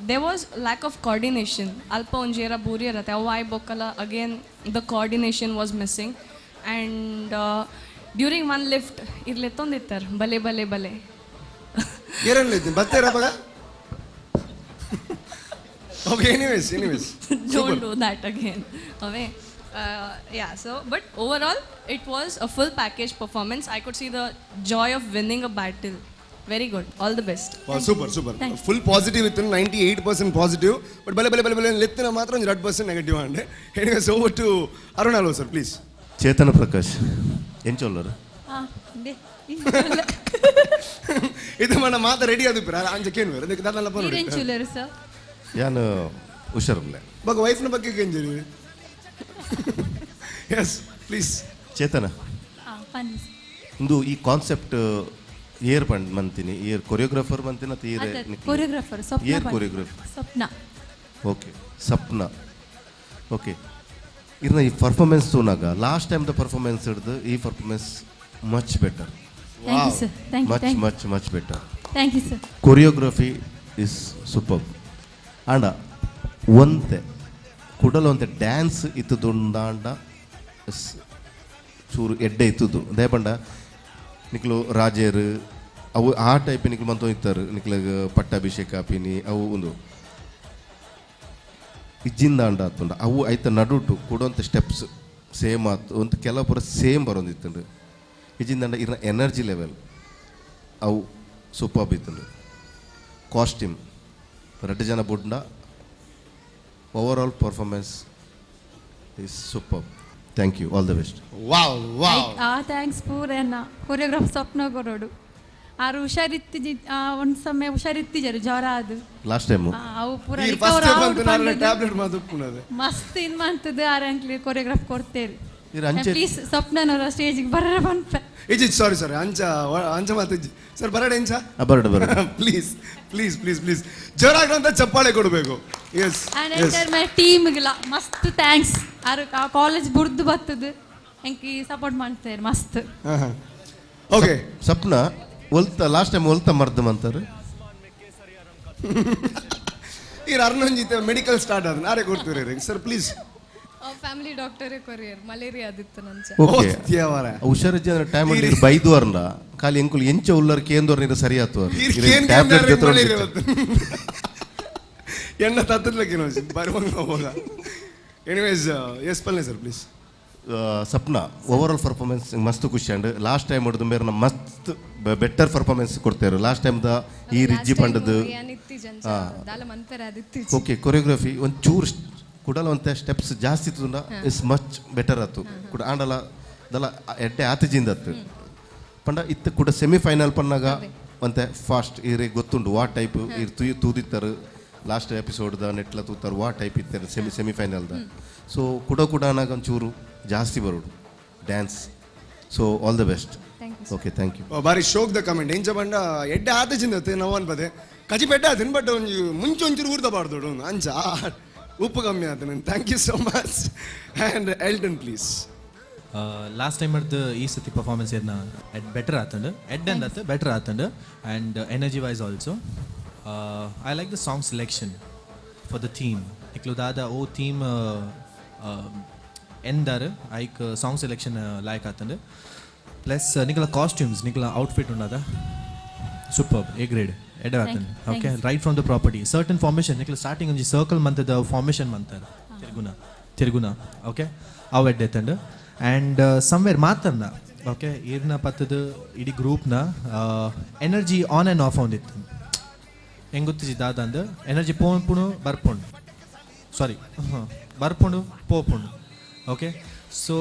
there was lack of coordination. ಅಲ್ಪ ಒಂಜೇರ ಬೂರಿ ಇರತ್ತೆ ಅವು ಆಯ್ ಬೊಕ್ಕಲ, again the coordination was missing. And during one lift ಇರ್ಲೆತ್ತೊಂದಿತ್ತಾರೆ ಬಲೆ ಬಲೆ ಬಲೆ ಬತ್ತೇರ ಬಗ. Okay, anyways anyways don't do that again. Away. Yeah, so but overall it was a full package performance. I could see the joy of winning a battle. Very good, all the best. Wow, super super, full positive ಇತ್ತು, 98% positive. But ಬಲೆ ಬಲೆ ಬಲೆ ಬಲೆ ಲೆತ್ತಿನ ಮಾತ್ರ ಒಂದು 2% negative and. Anyways, over to Arun Alva sir, please. Chetana Prakash ಎಂಚೊಲ್ಲರು ಇದು మన ಮಾತ ರೆಡಿ ಅದು ಪರ ಅಂಜ ಕೇನು ಅದಕ್ಕೆ ದಾದಲ್ಲ ಪರ ಎಂಚೊಲ್ಲರು ಸರ್? ಯಾನು ಹುಷಾರಿಲ್ಲ ಬಗ್ ವೈಫ್ನ ಬಗ್ಗೆ ಕೇಂಜರಿ. Yes, please. ಚೇತನ, ಒಂದು ಈ ಕಾನ್ಸೆಪ್ಟ್ ಏರ್ ಪಂಡ್ ಮಂತೀನಿ, ಏರ್ ಕೊರಿಯೋಗ್ರಾಫರ್ ಮಂತೀನಿ ಅಥವಾ air choreographer? Air choreographer Sapna. Okay, Sapna. Okay, ಇರ್ನ ಈ ಪರ್ಫಾರ್ಮೆನ್ಸ್ ತೂನಾಗ ಲಾಸ್ಟ್ ಟೈಮ್ the performance ಹಿಡಿದು ಈ performance much better, much much much better. Thank you sir. Choreography is super. And ಒಂತೆ ಕುಡಲ ಒಂತೆ ಡ್ಯಾನ್ಸ್ ಇತ್ತುದುಂದಾಂಡ ಚೂರು ಎಡ್ಡೆ ಇತ್ತದು ದೇಪಂಡ ನಿಕ್ಲು ರಾಜೇರು ಅವು ಆ ಟೈಪ್ ನಿಕ್ಲು ಮಂತ ಇತ್ತಾರೆ ನಿಕ್ಲಗ ಪಟ್ಟಾಭಿಷೇಕ ಪಿನಿ ಅವು ಒಂದು ಇಜ್ಜಿಂದಾಂಡ ಆತುಂಡ ಅವು ಐತ ನಡುಟು ಕೊಡುವಂಥ ಸ್ಟೆಪ್ಸ್ ಸೇಮ್ ಆತು ಒಂದು ಕೆಲವು ಪೂರ ಸೇಮ್ ಬರೋದಿತ್ತುಂಡು ಇಜ್ಜಿಂದಾಂಡ ಇರ್ನ ಎನರ್ಜಿ ಲೆವೆಲ್ ಅವು ಸೂಪರ್ ಇತ್ತುಂಡು. ಕಾಸ್ಟ್ಯೂಮ್ ಎರಡು ಜನ ಬುಡ್ಡ overall performance is super. Thank you, all the best. Wow wow, ಆ thanks ಪೂರ ಕೊರಿಯೋಗ್ರಾಫರ್ ಸ್ವಪ್ನ ಕೊರೋಡು ಆರು ಹುಷಾರಿತ್ತಿ ಒಂದು ಸಮಯ ಹುಷಾರಿತ್ತಿಜರು ಜ್ವರ ಅದು ಲಾಸ್ಟ್ ಟೈಮ್ ಅವು ಪೂರ ಟ್ಯಾಬ್ಲೆಟ್ ಮಾತು ಮಸ್ತ್ ಇನ್ ಮಾಡ್ತದೆ ಆರ್ ಅಂಕ್ಲಿ ಕೊರಿಯೋಗ್ರಾಫ್ ಕೊಡ್ತೇವೆ. ಪ್ಲೀಸ್ ಸ್ವಪ್ನನವರ ಸ್ಟೇಜಿಗೆ ಬರ ಪನ್ಪೆ. ಇಜ್ಜಿ ಸಾರಿ ಸಾರಿ ಅಂಚ ಅಂಚ ಮಾತಿಜ್ಜಿ ಸರ್ ಬರಡೆ ಎಂಚ ಬರಡ ಬರಡ ಪ್ಲೀಸ್ ಪ್ಲೀಸ್ ಪ್ಲೀಸ್ ಪ್ಲೀಸ್ ಜೋರಾಗಿರುವಂಥ ಚಪ್ಪಾಳೆ ಕೊಡಬೇಕು. ಎಸ್ ಆ್ಯಂಡ್ ಎಂಟೈರ್ ಮೈ ಟೀಮ್ಗೆಲ್ಲ ಮಸ್ತ್ thanks. ಆರು ಕಾಲೇಜ್ ಬುರ್ದು ಬರ್ತದೆ ಎಂಕಿ ಸಪೋರ್ಟ್ ಮಾಡ್ತಾರೆ ಮಸ್ತ್. ಓಕೆ ಸಪ್ನ ಒಲ್ತ ಲಾಸ್ಟ್ ಟೈಮ್ ಒಲ್ತ ಮರ್ದ ಅಂತಾರೆ ಈ ಅರ್ನೊಂಜಿತ ಮೆಡಿಕಲ್ ಸ್ಟಾರ್ಟ್ ಆದ ನಾರೇ ಕೊಡ್ತೀರಿ ಸರ್ ಪ್ಲೀಸ್. ಫ್ಯಾಮಿಲಿ ಡಾಕ್ಟರೇ ಕೊರಿಯರ್ ಮಲೇರಿಯಾ ಆದಿತ್ತು ನಂಚ. ಓಕೆ, ಹುಷಾರಿಜ್ಜಿ ಅಂದ್ರೆ ಟೈಮ್ ಅಲ್ಲಿ ಬೈದು ಅರ್ನ ಖಾಲಿ ಎಂಕುಲು ಎಂಚ ಉಲ್ಲರ್ ಕೇಂದೋರ್ ನೀರು ಸರಿ ಆತು ಟ್ಯಾಬ್ಲೆಟ್ ಎಣ್ಣ ತತ್ತಲಕ್ಕೆ ಬರುವಂಗ ಹೋಗ. ಎನಿವೇಸ್ ಎಸ್ ಪಲ್ಲೆ sir please. Sapna overall performance ಮಸ್ತ್ ಖುಷಿ ಅಂಡ್ ಲಾಸ್ಟ್ ಟೈಮ್ ಹೊಡೆದು ಮೇರೆ ಮಸ್ತ್ ಬೆಟರ್ ಪರ್ಫಾರ್ಮೆನ್ಸ್ ಕೊಡ್ತಾರೆ ಲಾಸ್ಟ್ ಟೈಮ್ the ಈ ರಿಜ್ಜಿ ಪಂಡದು. ಓಕೆ, ಕೊರಿಯೋಗ್ರಫಿ ಒಂದು ಚೂರು ಕುಡಲ ಒಂತೆ ಸ್ಟೆಪ್ಸ್ ಜಾಸ್ತಿ ಇತ್ತು is much better ಆತು ಕುಡ ಆಂಡಲ ದಲ ಎಡ್ಡೆ ಆತಜಿಂದ ಆತು ಪಂಡ ಇತ್ತು ಕೂಡ ಸೆಮಿಫೈನಲ್ ಪನ್ನಾಗ ಒಂತೆ ಫಾಸ್ಟ್ ಇರೆ ಗೊತ್ತುಂಡು ವಾ ಟೈಪ್ ಇರ್ ತೂದಿತ್ತರು ಲಾಸ್ಟ್ ಎಪಿಸೋಡ್ದ ನೆಟ್ಲ ತೂತಾರೆ ವಾ ಟೈಪ್ ಇತ್ತಾರೆ ಸೆಮಿಫೈನಲ್ದ. ಸೊ ಕುಡ ಕುಡ ಅನ್ನಾಗ ಒಂಚೂರು ಜಾಸ್ತಿ ಬರೋಡು dance. So all the best. Okay, thank you. ಬಾರಿ ಶೋಕ್ದ ಕಮೆಂಟ್ ಎಂಚ ಬಂಡ ಎಡ್ಡೆ ಆತ ಚಿಂದತ್ತೆ ನಾವು ಅನ್ಪದೆ ಕಜಿ ಪೆಡ್ಡ ಆತನ್ ಬಟ್ ಒಂಜಿ ಮುಂಚೆ ಒಂಚೂರು ಊರ್ದ ಬಾರ್ದೋಡು ಅಂಚ ಉಪ್ಪು ಕಮ್ಮಿ ಆತನ. Thank you so much. And Elton please. Last time ಅರ್ದು ಈ ಸತಿ ಪರ್ಫಾರ್ಮೆನ್ಸ್ ಏನ ಎಡ್ ಬೆಟರ್ ಆತಂಡು, ಎಡ್ ಅಂಡ್ ಆತ better ಆತಂಡು. And energy wise also I like the song selection for the theme. ಇಕ್ಲು ದಾದ ಓ ಥೀಮ್ ಎಂದಾರು ಐಕ್ ಸಾಂಗ್ ಸೆಲೆಕ್ಷನ್ ಲಾಯಕ್ ಆತಂಡು. ಪ್ಲಸ್ ನಿಕಲ ಕಾಸ್ಟ್ಯೂಮ್ಸ್, ನಿಕಲ ಔಟ್ಫಿಟ್ ಉಂಡದ ಸೂಪರ್, ಎ ಗ್ರೇಡ್ ಎಡ್ ಆತಂಡು. Okay, right from the property certain formation ನಿಕಲ ಸ್ಟಾರ್ಟಿಂಗ್ ಒಂಜಿ ಸರ್ಕಲ್ ಮಂತದ ಫಾರ್ಮೇಷನ್ ಮಂತಾರೆ ತಿರುಗುನ ತಿರುಗುನ. ಓಕೆ, ಅವು ಎಡ್ಡೆ ತಂಡು. ಆ್ಯಂಡ್ ಸಮ್ವೇರ್ ಮಾತನ್ನ ಓಕೆ ಇರ್ನ ಪತ್ತದ ಇಡೀ ಗ್ರೂಪ್ನ ಎನರ್ಜಿ ಆನ್ ಆ್ಯಂಡ್ ಆಫ್ ಒಂದಿತ್ತು. ಹೆಂಗೆ ಗೊತ್ತಿಜಿ ದಾದ ಅಂದ್ ಎನರ್ಜಿ ಪೋಪುಣು ಬರ್ಪುಂಡು, ಸಾರಿ ಬರ್ಪುಂಡು ಪೋಪುಂಡು. ಓಕೆ, ಸೊ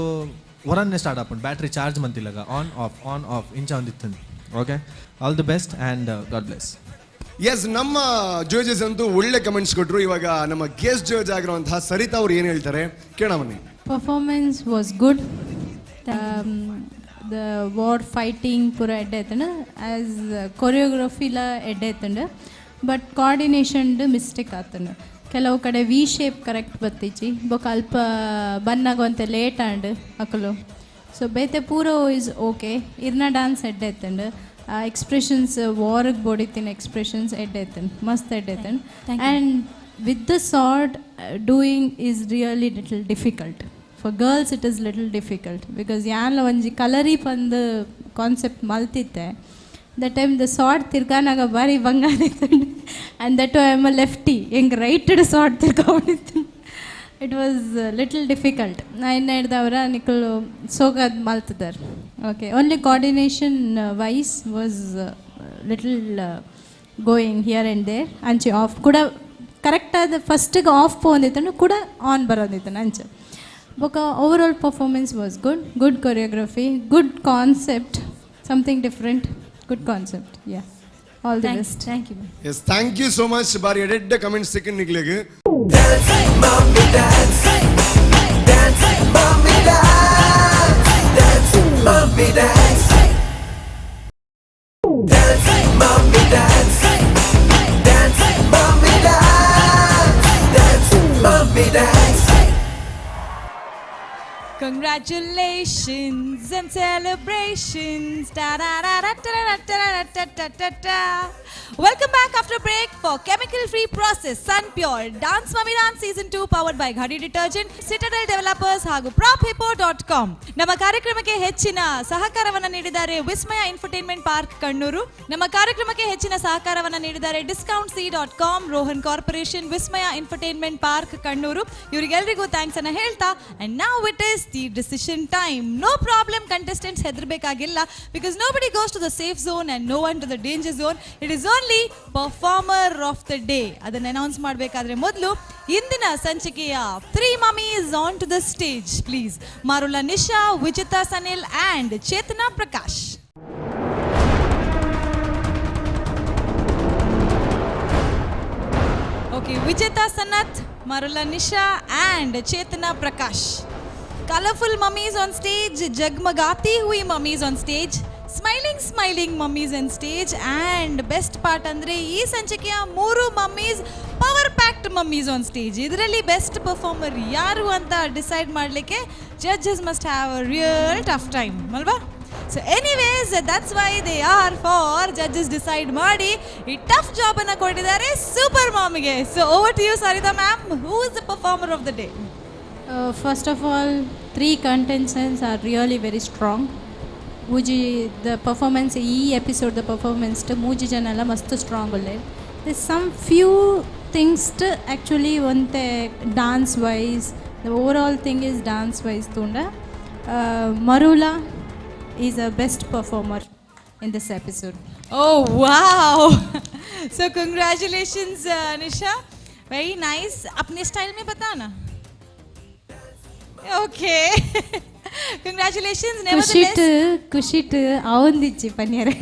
ಹೊರನ್ನೇ ಸ್ಟಾರ್ಟ್ ಆಪುಂಡು ಬ್ಯಾಟ್ರಿ ಚಾರ್ಜ್ ಮಂತಿಲ್ಲಗ ಆನ್ ಆಫ್ ಆನ್ ಆಫ್ ಇಂಚ ಒಂದಿತ್ತು. Okay, all the best and God bless. Yes, ನಮ್ಮ ಜಡ್ಜಸ್ ಅಂತೂ ಒಳ್ಳೆ ಕಮೆಂಟ್ಸ್ ಕೊಟ್ಟರು. ಇವಾಗ ನಮ್ಮ ಗೆಸ್ಟ್ ಜಡ್ಜ್ ಆಗಿರುವಂತಹ ಸರಿತಾ ಅವ್ರು ಏನು ಹೇಳ್ತಾರೆ ಕೇಳೋಣ ಬನ್ನಿ. Performance was good. The war fighting ಪೂರ ಎಡ್ಡೆ ಆಯ್ತಂಡು, ಆ್ಯಸ್ ಕೊರಿಯೋಗ್ರಫಿಲ ಎಡ್ಡೆ ಆಯ್ತಂಡು. But ಕೋಆರ್ಡಿನೇಷನ್ಡ್ mistake ಆತಂಡು. ಕೆಲವು ಕಡೆ ವಿ ಶೇಪ್ ಕರೆಕ್ಟ್ ಬತ್ತಿಚ್ಚಿ ಬೊಕ ಅಲ್ಪ ಬನ್ನಾಗ ಒಂತೆ ಲೇಟ್ ಆಂಡ್ ಅಕಲು. ಸೊ ಬೇತೆ ಪೂರ is okay. ಇರ್ನ ಡ್ಯಾನ್ಸ್ ಎಡ್ಡೆ ಆಯ್ತಂಡು. ಎಕ್ಸ್ಪ್ರೆಷನ್ಸ್ ವಾರಿಗೆ ಬೋಡಿತ್ತಿನ ಎಕ್ಸ್ಪ್ರೆಷನ್ಸ್ ಎಡ್ಡೆ ಆಯ್ತಂಡು, ಮಸ್ತ್ ಎಡ್ಡೆ ಆಯ್ತಂಡು. And with the sword doing is really little difficult. For girls it is little difficult because ಯಾನ್ಲ ಒಂಜಿ ಕಲರಿ ಪಂದು ಕಾನ್ಸೆಪ್ಟ್ ಮಲ್ತಿತ್ತೆ. That time the sword ತಿರ್ಗಾನಾಗ ಭಾರಿ ಬಂಗಾರ. And that I am a lefty, ಹೆಂಗೆ ರೈಟೆಡ್ ಸಾರ್ಡ್ ತಿರ್ಗಾಕೊಂಡಿತ್ತು. It was little difficult. ನಾ ಇನ್ನು ಹಿಡ್ದವ್ರ ನಿಕ್ಕಲು ಸೋಗಾದ್ ಮಲ್ತಿದ್ದಾರೆ. Okay, only coordination wise was little going here and there. ಅಂಚೆ ಆಫ್ ಕೂಡ ಕರೆಕ್ಟಾದ ಫಸ್ಟಿಗೆ ಆಫ್ ಪೋಂದಿತ್ತನು ಕೂಡ ಆನ್ ಬರೋದಿತ್ತನು ಅಂಚೆ. ಬೊಕ overall performance was good, good choreography, good concept, something different, good concept. Yeah, all the best. Thank you. Yes, thank you so much. ಬಾರಿ ಎಡೆಡ್ಡ comments ಸಿಕ್ಕಿ ನಿಕ್ಲೆಗ್. Congratulations and celebrations. Da da da da da da da da da da da. Welcome back after break for chemical free process Sun Pure Dance Mummy Dance Season 2 powered by Ghadi Detergent, Citadel Developers ಹಾಗೂ PropHippo.com. ನಮ್ಮ ಕಾರ್ಯಕ್ರಮಕ್ಕೆ ಹೆಚ್ಚಿನ ಸಹಕಾರವನ್ನು ನೀಡಿದ್ದಾರೆ ವಿಸ್ಮಯ infotainment park Kannur. ನಮ್ಮ ಕಾರ್ಯಕ್ರಮಕ್ಕೆ ಹೆಚ್ಚಿನ ಸಹಕಾರವನ್ನು ನೀಡಿದ್ದಾರೆ discount C.com, Rohan corporation, ವಿಸ್ಮಯ ಇನ್ಫರ್ಟೈನ್ಮೆಂಟ್ ಪಾರ್ಕ್ ಕಣ್ಣೂರು. ಇವರಿಗೆಲ್ರಿಗೂ thanks ಅನ್ನ ಹೇಳ್ತಾ, and now it is the decision time. No problem, contestants ಹೆದರಬೇಕಾಗಿಲ್ಲ, because nobody goes to the safe zone and no one to the danger zone. It is only performer of the day. ಅದನ್ನು announce ಮಾಡಬೇಕಾದ್ರೆ ಮೊದಲು ಇಂದಿನ ಸಂಚಿಕೆಯ 3 mummies on to the stage please. Marula Nisha, Vijitha Sanil and Chetana Prakash. Okay, Vijitha Sanath, Marula Nisha and Chetana Prakash. Colourful mummies on stage, ಜಗ್ಮಗಾತಿ Hui mummies on stage, smiling smiling mummies on stage. And best part ಅಂದರೆ ಈ ಸಂಚಿಕೆಯ 3 mummies power packed mummies on stage. ಇದರಲ್ಲಿ best performer ಯಾರು ಅಂತ decide ಮಾಡಲಿಕ್ಕೆ judges must have a real tough time ಅಲ್ವಾ? So anyways, that's why they are for judges decide ಮಾಡಿ ಈ tough ಜಾಬನ್ನು ಕೊಟ್ಟಿದ್ದಾರೆ super ಮಾಮಿಗೆ. So over to you Saritha ma'am, who is the performer of the day? First of all, 3 contestants are really very strong. Muji, the performance, ಈ episode the performance ಮೂಜಿ ಜನ ಎಲ್ಲ ಮಸ್ತ್ strong ಉಲ್ಲೆ. There's some few things to actually ಒಂತೆ dance wise, the overall thing is dance wise ತೂಂಡ Marula is a best performer in this episode. Oh wow! So congratulations Nisha, very nice. अपने style में बताना. Okay. Congratulations. ಖುಷಿಟ್ ಖುಷಿಟ್ ಅವಂದಿಚ್ಚಿ ಪನ್ಯರೆ.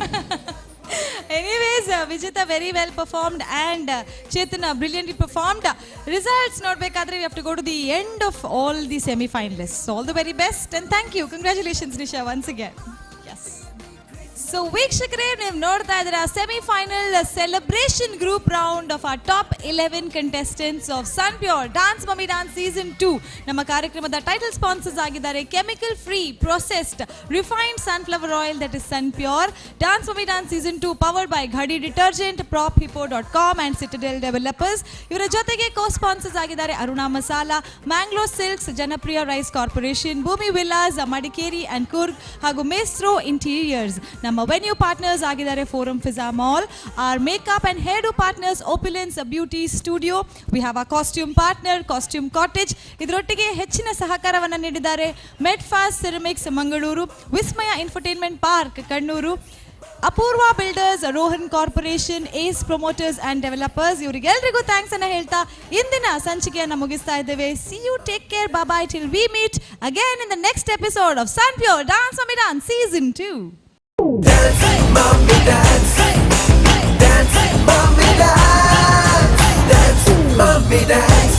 Anyways, Anyways, Vijita very well performed and Chetana brilliantly performed. Results ನೋಡಬೇಕಾದ್ರೆ we have to go to the end of all the semi finalist. All the very best and thank you. Congratulations, Nisha, once again. Yes. So ವೀಕ್ಷಕರೇ, ನೀವು ನೋಡ್ತಾ ಇದ್ದೀರಾ semifinal celebration group round of our top 11 contestants of Sun Pure Dance Mummy Dance season 2. ನಮ್ಮ ಕಾರ್ಯಕ್ರಮದ title sponsors ಆಗಿದ್ದಾರೆ chemical free, processed, refined sunflower oil, that is Sun Pure. Dance Mummy Dance season 2 powered by Ghadi detergent, PropHippo.com and Citadel Developers. ಇವರ ಜೊತೆಗೆ co sponsors ಆಗಿದ್ದಾರೆ Aruna masala, Mangalore silks, ಜನಪ್ರಿಯ rice corporation, ಭೂಮಿ ವಿಲಾಸ್ ಮಡಿಕೇರಿ ಅಂಡ್ ಕೂರ್ಗ್ ಹಾಗೂ ಮೇಸ್ಟ್ರೋ interiors. ನಮ್ಮ ವೆನ್ಯೂ ಪಾರ್ಟ್ನರ್ಸ್ ಆಗಿದ್ದಾರೆ forum Fiza mall. Our makeup and hair do partners, Opulence Beauty Studio. We have a costume partner, Costume Cottage. ಇದರೊಟ್ಟಿಗೆ ಹೆಚ್ಚಿನ ಸಹಕಾರವನ್ನು ನೀಡಿದ್ದಾರೆ ಮೆಡ್ಫಾಸ್ಟ್ ಸಿರಮಿಕ್ಸ್ ಮಂಗಳೂರು, ವಿಸ್ಮಯ infotainment park Kannur, Apoorva builders, Rohan corporation, ace promoters and developers. ಇವರಿಗೆಲ್ರಿಗೂ thanks ಅನ್ನ ಹೇಳ್ತಾ ಇಂದಿನ ಸಂಚಿಕೆಯನ್ನು ಮುಗಿಸ್ತಾ ಇದ್ದೇವೆ. See you, take care, bye, till we meet again in the next episode of Sun Pure Dance Mummy Dance season 2. Dance, mommy, dance. Dance, mommy, dance. Dance, mommy, dance.